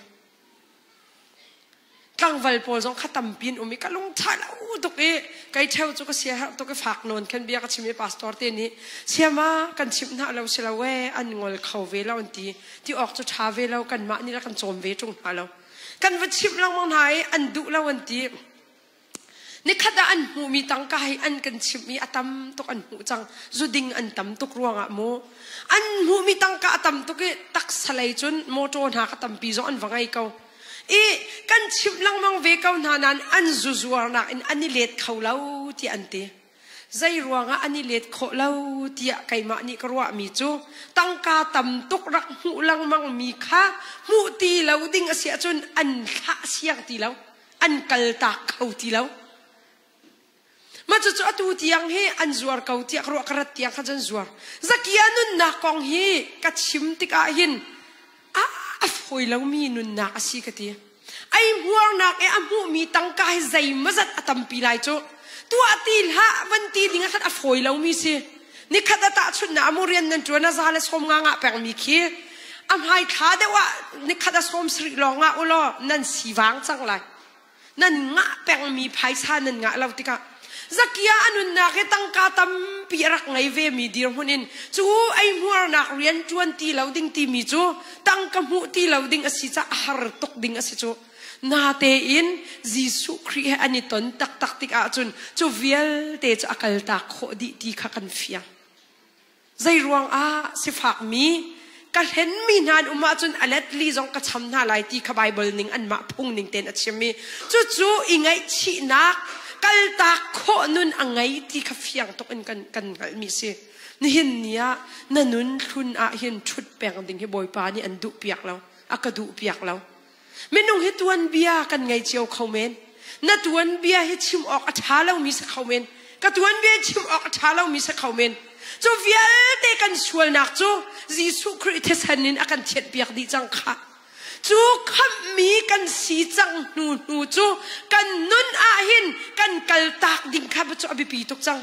Speaker 2: Tlangval pawl zong kha tampi an um i ka lung ṭha lo tuk i kei ṭheo cu ka sia herh tuk i fak nawn khan bia ka chim i pastor te nih siama kan chimh hna lo si lo ee an ngol kho ve lo an ti ti awk cu ṭha ve lo kanmah nih le kan cawm ve ṭung hna lo kan va chimh lengmang hna i an duh lo an ti. Nikhat ah an hmuhmi tangka hi an kan chimh i a tam tuk an hmuh cang. Zuding an tam tuk ruangah mu. An hmuhmi tangka a tam tuk i taksa lei cun motor hna kha tampi zong an va ngei ko. I kan chimh lengmang ve ko hna nain an zu zuarnak in an i let kho lo tiah an ti. Zei ruangah an i let khawh lo tiah keimah nih ka ruahmi cu tangka tam tuk rak hmuh lengmangmi kha hmuh ti lo ding a si ahcun an thlah siang ti lo. An kaltak kho ti lo. Mah cucu atu tiang hi an zuar ko tiah ka ruah ka rat tiang kha cun zuar. Zakia nunnak kong hi ka chim tikah hin a a fawi lomi nunnak a si ka ti. Ei hmuarnak i a hmuhmi tangka hi zeimawzat a tampi lai cu. Tuah ti hlah van ti ding ah khan a fawi lomi si. Nikhat a tahchunhnak amu rian nan ṭuan a za le sawm nga ngah pengmi khi a hmai thla deuh ah nikhat a sawm sarih lawng ngah ulaw nan sivang cang lai. Nan ngah pengmi phaisa nan ngah lo tikah Zakia a nunnak hi tangka tampi a rak ngei vemi dirhmun in cu eihmuarnak rian ṭuan ti lo ding timi cu tangka hmuh ti lo ding a si caah a har tuk ding a si cu. Natein Jesuh Khrih he an i ton taktak tik ahcun cu vialte cu a kaltak khawh dih ti kha kan fiang. Zei ruangah sifakmi ka hlenmi hna an um ahcun a let li zong ka cham hna lai ti kha Baibal ning anmah phung ning tein a chim i cucu i ngaihchihnak kaltak khawh nun a ngei ti kha fiang tuk in kan kan hngalhmi si. Nihin ni ah na nun thlun ah hin ṭhut peng ding hi Bawipa nih an duh piak lo, a ka duh piak lo. Minung hi tuanbia kan ngei cio kho men. Na tuanbia hi chim awk a ṭha lomi si kho men. Ka tuanbia chim awk a ṭha lomi si kho men. Cu vialte kan sualnak cu Jesuh Khrih thisen in a kan thianhpiak dih cang khah. Cu khamhmi kan si cang hnu hnu cu kan nun ah hin kan kaltak ding kha cu a biapi tuk cang.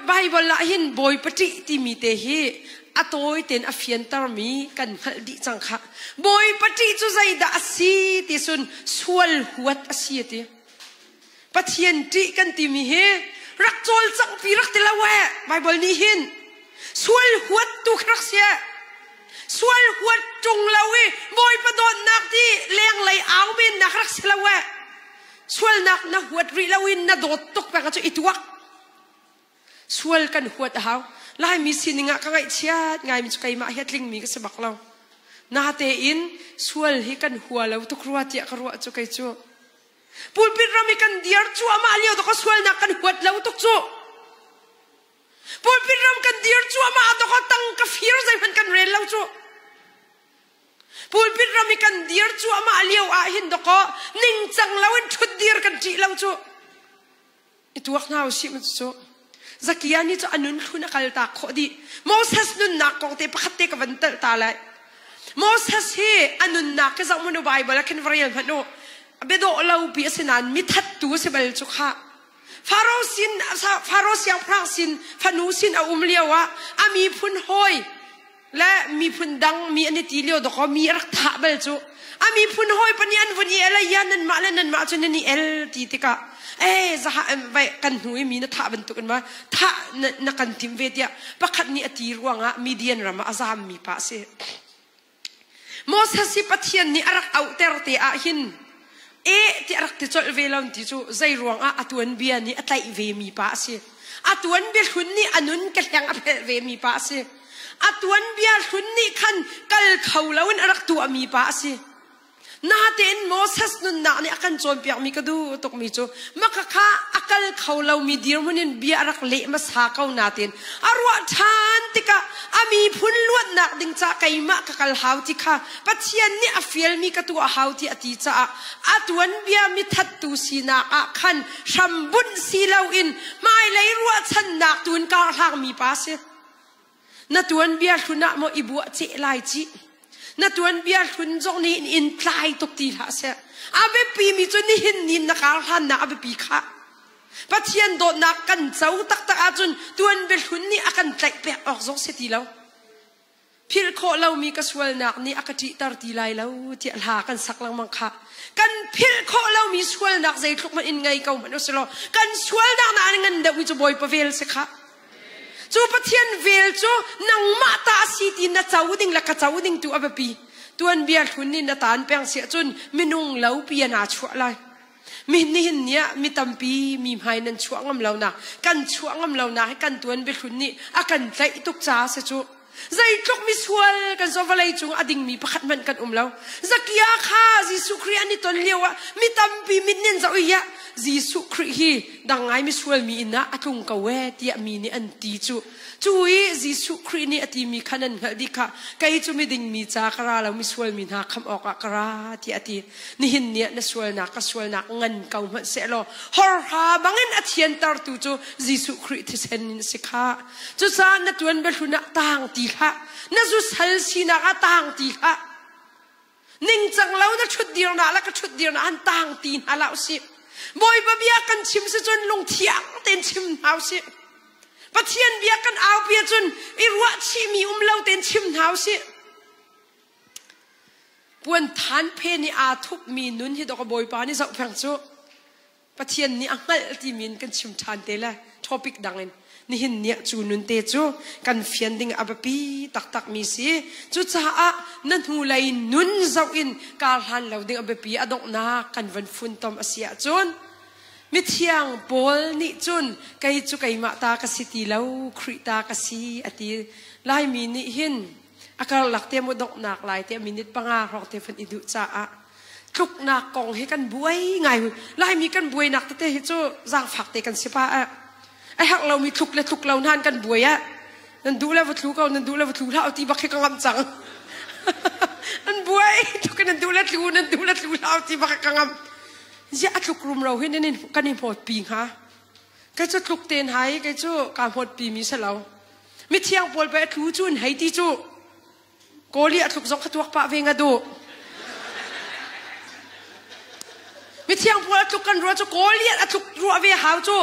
Speaker 2: Baibal ah hin Bawipa ṭih timi te hi a tawi tein a fiantermi kan hngalh dih cang khah. Bawipa ṭih cu zeidah a si ti cun sual huat a si a ti. Pathian ṭih kan timi hi rak cawlcanghpi rak ti lo eh Baibal nih hin sual huat tu kha rak si eh. Sual huat ṭung lo i Bawipa dawtnak ti lenglei au mennak rak si lo eh. Sualnak na huat rih lo in na dawt tuk peng cu i tuak. Sual kan huat a hau. Laimi sining ah ka ngaihchiat ngaimi cu keimah hi a tlingmi ka si bak lo. Natein sual hi kan hua lo tuk rua tiah ka ruah cu kei cu. Pulpit ram i kan diar cuahmah lio to ka sualnak kan huat lo tuk cu. Pulpit ram kan dir cuahmah to ka tang ka fir zeihmanh kan rel lo cu. Pulpit ram i kan dir cuahmah lio ah hin dawkaw ningcang lo in ṭhut dir kan ṭih lo cu. I tuak hna usih mu cu. Zakia nih cu a nun thlun a kaltak khawh dih. Moses nunnak kong te pakhat te ka van telh ta lai. Moses hi a nunnak hi zoh hmanh u Bible ah khin va rel hmanh u. Biadawh lo pi a si nain mithattu a si bal cu khah. Faro sin Faro siangpahrang sin fanu sin a um lio ah a miphun hawi le miphun dang mi an i ti lio dawkaw mi a rak thah bal cu a miphun hawi pa nih an vun i el ai ya nanmah le nanmah cu nan i el ti tikah eh zaha vai kan hnu i mi na thah bantuk in ma thah na kan tim ve tiah pakhat nih a ti ruangah Midian ram ah a zam mi pa a si Moses hi Pathian nih a rak auhter te ah hin e ti a rak ti colh ve lo ti cu zei ruangah a tuanbia nih a tlaih ve mi pa a si a tuanbia hlun nih a nun ka hleng a phelh ve mi pa a si a tuanbia hlun nih khan kal kho loin a rak tuahmi pa a si. Natein Moses nunnak nih a kan cawnpiakmi ka duh tukmi cu maka kha a kal kho lomi dirhmun in bia a rak leh hmasa ko natein a ruah ṭhan tikah a miphun luatnak ding ca keimah ka kal hau ti kha Pathian nih a fialmi ka tuah hau ti a ti caah a tuanbia mithattu sinak ah khan hrambunh si loin hmailei ruahchannak tu in karhlangmi pa si. Na tuanbia hlun ah maw i buah ceh lai cih. Na tuanbia hlun zong nih in tlai tuk ti hlah seh. A biapi mi cu nihin ni na kar hlannak a biapi khah. Pathian dawtnak kan co taktak ahcun tuanbia hlun nih a kan tlaih pek awk zong si ti lo. Philh khawh lomi ka sualnak nih a ka ṭihter ti lai lo tiah hla kan sak lengmang khah. Kan philh khawh lomi sualnak zeitluk hmanh in ngei ko hmanh usilaw kan sualnak na an ngan deuhmi cu Bawipa vel si khah. Cu Pathian vel cu nangmah ta a si ti na co ding le ka co ding tu a biapi. Tuanbia hlun nih na taan peng si ahcun minung lo pi ah naa chuah lai. Mi nihin ni ah mi tampi mi hmai nan chuah ngam lo nak kan chuah ngam lo nak hi kan tuanbia hlun nih a kan tlaih tuk caah si cu. Zeitluk misual kan so vawlei cung a dingmi pakhat hmanh kan um lo. Zakia kha Jesuh Khrih an i ton lio ah mi tampi mit nin zoh i Jesuh Khrih hi dang ngai misual mi inn ah a tlung ko e tiah mi nih an ti cu. Cu i Jesuh Khrih nih a timi kha nan hngalh dih kha kei cu miding mi ca ka ra lo misual mi hna khamh awkah ka ra tiah a ti. Nihin ni ah na sualnak ka sualnak ngan ko hmanh sehlaw horha bangin a thiantertu cu Jesuh Khrih thisen in a si kha. Cucaah na tuan biahlun ah taang ti hlah. Na zusal sinak ah taang ti hlah. Ningcang lo na ṭhutdirnak le ka ṭhutdirnak han taang ti hna hlah usih. Bawipa bia kan chim si cun lungthiang tein chim hna usih. Pathian bia kan aupi ahcun i ruahchihmi um lo tein chim hna usih. Puan than phen i aa thupmi nun hi dawk Bawipa nih zohpeng cu. Pathian nih a hngalh timi in kan chim ṭhan te le topic dang in nihin ni ah cu nun te cu kan fian ding a biapi taktakmi si. Cucaah na hnulei nun zoh in kar hlan lo ding a biapi a donghnak kan van funtom a si ahcun mithiang Paul nih cun kei cu keimah ta ka si ti lo Khrih ta ka si a ti. Laimi nih hin a karlak te mu donghnak lai te minute panga hrawng te van i duh caah tluknak kong hi kan buai ngai Laimi kan buainak tete hi cu zaangfak te kan si pa a a herh lomi thluk le thluk lo hnan kan buai ah nan duh le va thlu ko nan duh le va thlu hlah ti bak hi ka ngamh cang an buai tuk nan duh le thlu nan duh le thlu hlah ti bak ka ngamh zia a tluk rum ro hi nan kan i hmawt pi hnga kei cu tluk ten hai kei cu ka hmawt pi mi si lo mithiang pawl pe thlu cu an hei ti cu Kawli a tluk zong kha tuak pah ve nga duh. Mithiang pawl a tluk kan ruah cu kawli a tluk ruah ve hau cu.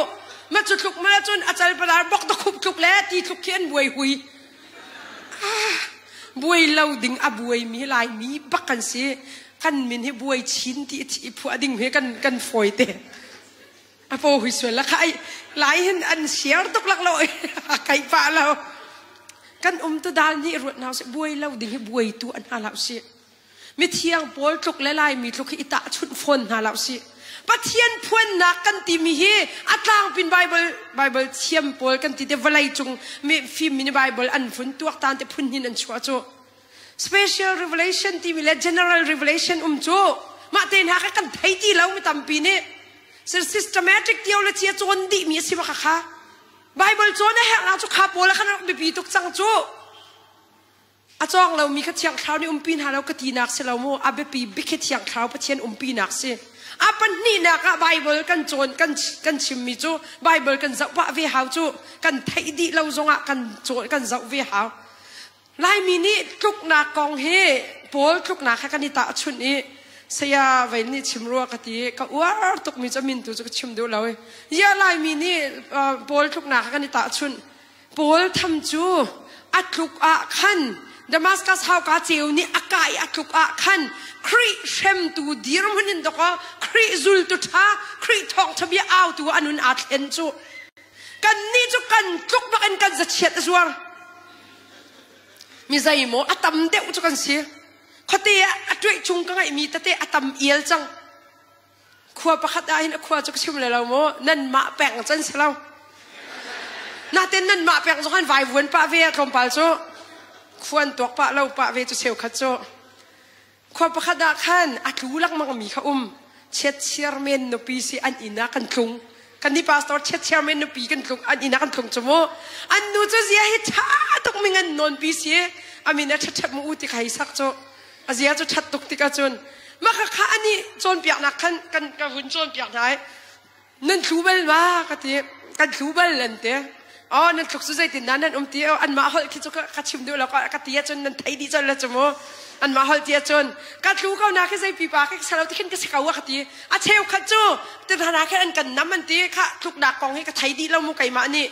Speaker 2: Ma cu tluk ma cun a cal palar bok da khup tluk le ti tluk khi an buai hui. Ah, buai lo ding a buai mi lai mi bak kan si. Kan min hi buai chin ti thi phuah ding he kan kan fawi te. A paw hui sual la kha ai lai hin an siar tuk lak lo kai pa lo kan um tu dal nih ruat hna sih buai lo ding hi buai tu an hna lo si mithiang pawl tluk le lai mi tluk hi i tah chunh fawn hna lo si Pathian phuannak kan timi hi a tlangpin Bible Bible thiam pawl kan ti te vawlei cung mi fim mi Bible an fun tuak tan te phun hin an chuah cu special revelation timi le general revelation um cu mah te hna kha kan thei ti lo mi tampi nih systematic theology a cawn dihmi a si bak kha Bible cawn a herhnak cu kha pawl khan rak biapi tuk cang cu a cawng lomi kha thiang thlarau nih umpi hna lo ka tinak si lo mu a biapi bik hi thiang thlarau Pathian umpinak si a pahnihnak ah Bible kan cawn kan kan chimmi cu Bible kan zoh pah ve hau cu kan theih dih lo zongah kan cawn kan zoh ve hau Laimi nih tluknak kong hi Paul tluknak he kan i tahchunh i saya vei nih chim rua ka ti ka uar tukmi cu min tu cu ka chim duh lo i ya Laimi nih Paul tluknak he kan i tahchunh Paul tham cu a tluk ah khan Damascus hauka ceu nih a kai a tluk ah khan Khrih hremtu dirhmun in dawkaw Khrih zultu ṭha Khrih thawngṭha bia autu a nun aa thlen cu kannih cu kan tluk bak in kan zachiat a zuar Mi zeimaw a tam deuh cu kan si. Khuate ah a ṭuih chung ka ngeihmi tete a tam ial cang. Khua pakhat ah hin a khua cu ka chim le lo maw nanmah peng can si lo. Natin nanmah peng zong han vaivuan pah ve ah tlawmpal cu khuan tuak pah lo pah ve cu cheukhat cu. Khua pakhat ah khan a tlu lengmangmi kha um. Chiat chairman nupi si an inn ah kan tlung. Kan ni pastor chiat chairman nupi kan tlung an inn ah kan tlung cu mu. An nu cu zia hi ṭha tuk mi ngan nawn pi si. A min a ṭhaṭhep mu u ti kha hi sak cu. A zia cu ṭhat tuk tik ahcun mah kha kha ani cawnpiaknak khan kan ka vun cawnpiak hna i nan thlu bal ma ka ti kan thlu bal an ti oh nan thluk cu zeitin dah nan um ti anmah holh khi cu ka chim duh lo ka ti ahcun nan thei dih colh le cu mu anmah holh ti ahcun ka thlu ko na khi zei pipa khi salo ti khin ka si ko ka ti a cheukhat cu ti hna khin an kan nam an ti kha tluknak kong hi ka thei dih lo mu keimah nih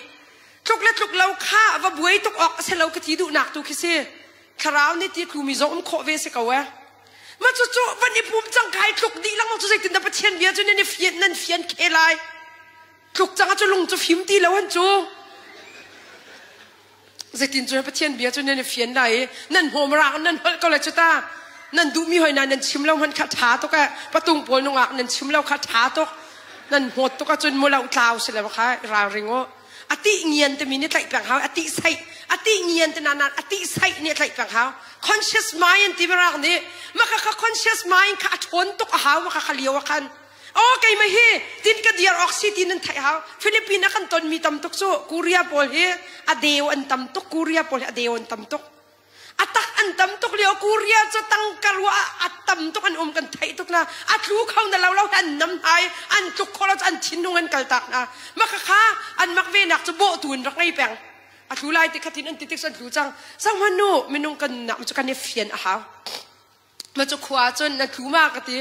Speaker 2: tluk le tluk lo kha va buai tuk awk a si lo ka ti duhnak tu khi si thlarau nih ti tlumi zong um khawh ve si ko eh Ma cu cu van i pum cang kai tluk dih lengmang cu zeitin dah Pathian bia cu nan i fian nan fian khe lai. Tluk cang ah cu lung cu fim ti lo han cu. Zeitin cu Pathian bia cu nan i fian lai i nan hmawm rang nan holh ko lai cu ta. Nan duhmi hoi na nan chim lo hman kha ṭha tuk eh. Patung pawl nungak nan chim lo kha ṭha tuk. Nan hmawt tuk ahcun mu lo tlau si le kha ralring u. Ati ngian timi nih tlaih peng hau ati saih ati ngian te na ati saih nih tlaih peng hau conscious mind ti mirak nih maka kha conscious mind kha a ṭhawn tuk a hau maka kha lio ah khan o keimah hi tin ka diar awk si ti nan theih hau Philippines a kan ton mi tam tuk cu Korea pawl hi a deu an tam tuk Korea pawl hi a deu an tam tuk A tak an tam tuk lio Korea cu tangka ruah a tam tuk an um kan theih tuk na a tlu kho na lo lo an nam hna i an tluk kho lo an thinlung an kal tak hna maka kha an mak ve nak cu bawhtu in rak ngei peng a tlu lai ti khatin an ti tik an tlu cang sang nu minung kan nak cu kan i fian a hau ma cu khua cun na tlu ma ka ti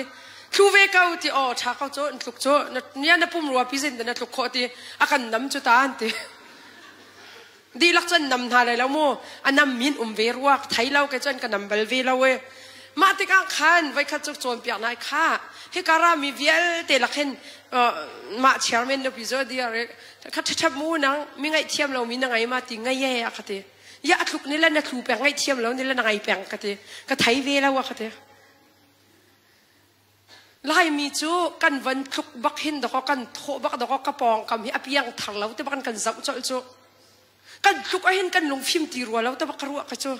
Speaker 2: thlu ve ko ti aw tha ko cu an tluk cu na nia na pum rua pi zin na tluk khawh ti a kan nam cu ta an ti dihlak cun nam hna lai lo mu a nam min um ve ruak thei lo ke cun ka nam bal ve lo e mah tikah khan voikhat cu cawnpiak nai kha hika rami vialte lak hin mah chairman nupi zo dia kha ṭhaṭhap mu nang mi ngaihthiam lo mi na ngai ma ti ngai ye a kha ti ya a thluk ni le na thlu peng ngaihthiam lo ni le na ngai peng ka ti ka thei ve lo a ka ti Laimi cu kan van tluk bak hin dakaw kan thawh bak dakaw ka pawng kam hi a piang thar lo te bak kan zoh colh cu kan tluk ahhin kan lungfim ti rua lo te bak ka ruah ka cu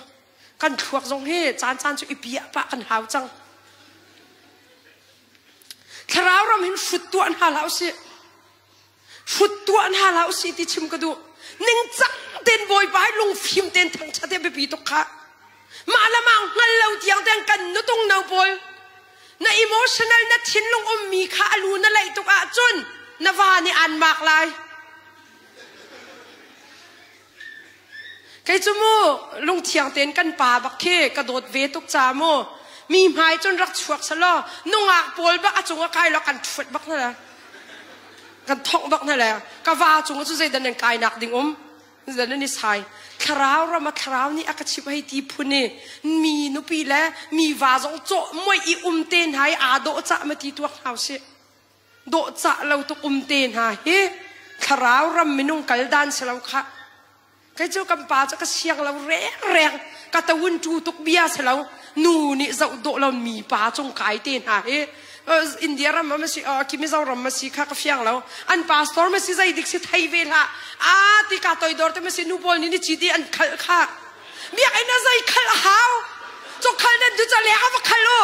Speaker 2: kan thluak zong hi caan caan cu i piah pah kan hau cang thlarau ram hin hrut tuah hna hlah usih hrut tuah hna hlah usih ti chim ka duh ningcang ten bawipa hi lungfim ten thangṭhat hi a biapi tuk kha mah le mah hngal lo tiang tiang kan nutung no pawl na emotional na thinlung ummi kha a lu na laih tuk ahcun na va nih aan mak lai kei cu mu lungthiang tein kan pa bak khi ka dawt ve tuk ca mu mi hmai cun rak chuak selaw nungak pawl bak a cung a kai law kan ṭhuat bak hna le kan thongh bak hna le ka va cung cu zeidan nan kai nak ding um zeidan nan i sai thlarau ram a thlarau nih a ka chimh hei ti phun i mi nupi le mi va zong cawh muai i um te hna i aa dawh cah ma ti tuak hna usih dawhcah lo tuk um te hna hi thlarau ram minung kal dan si lo khah kei cu kan pa cu ka siang lo reng reng ka tawun tu tuk bia si lo nu nih zoh dawh lo mi pa cung kai te hna hi India ram ma si ki Mizoram ma si kha ka fiang lo an pastor ma si zei dik si thei ve hlah a ti ka toidor te ma si nu pawl nih ni chi ti an khal kha biakinn a zei khal a hau cok khal nan du cha le ha va khal u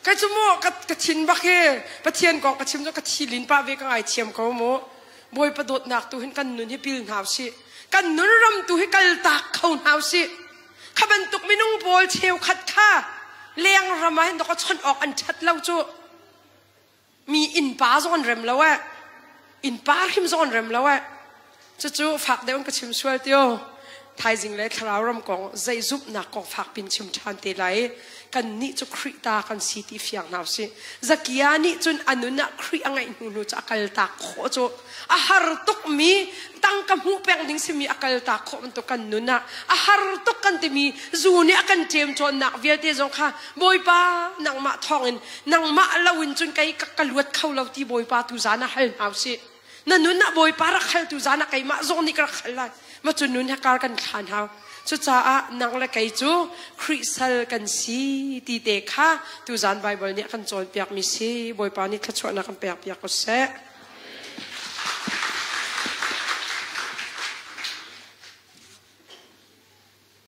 Speaker 2: Kai cu mu ka ka thin bak hi Pathian kong ka chim cu ka thi lin pah ve ka ngaithiam ko mu. Bawipa dawtnak tu hin kan nun hi pil hna usih. Kan nun ram tu hi kal tak kho hna usih. Kha bantuk minung pawl cheukhat kha leng ram ah hin dok chawnh awk an ṭhat lo cu. Mi innpa zong an rem lo eh. Innpa hrim zong an rem lo eh. Cucu fak deuh in ka chim sual tio. Thaizing le thlarau ram kong zei zumhnak kong fak pin chim ṭhan te lai. Kan nih cu Khrih ta kan si ti fiang hna usih. Zakia nih cun a nun ah Khrih a ngeih hnu hnu cu a kal tak khawh cu a har tukmi tangka hmuh peng ding simi a kal tak khawh bantuk kan nun ah a har tuk kan timi zu nih a kan ṭem cawnnak vialte zong kha Bawipa nangmah thawngin nangmah loin cun kei ka luat kho lo ti Bawipa tu zan ah hal hna usih na nun ah Bawipa rak hal tu zan ah keimah zong nih ka rak hal lai ma cu nun he kar kan thlan hau cucaah nang le kei cu Khrih sal kan si ti te kha tuzan Bible nih a kan cawnpiak mi si Bawipa nih thluachuahnak kan pek piak ko seh.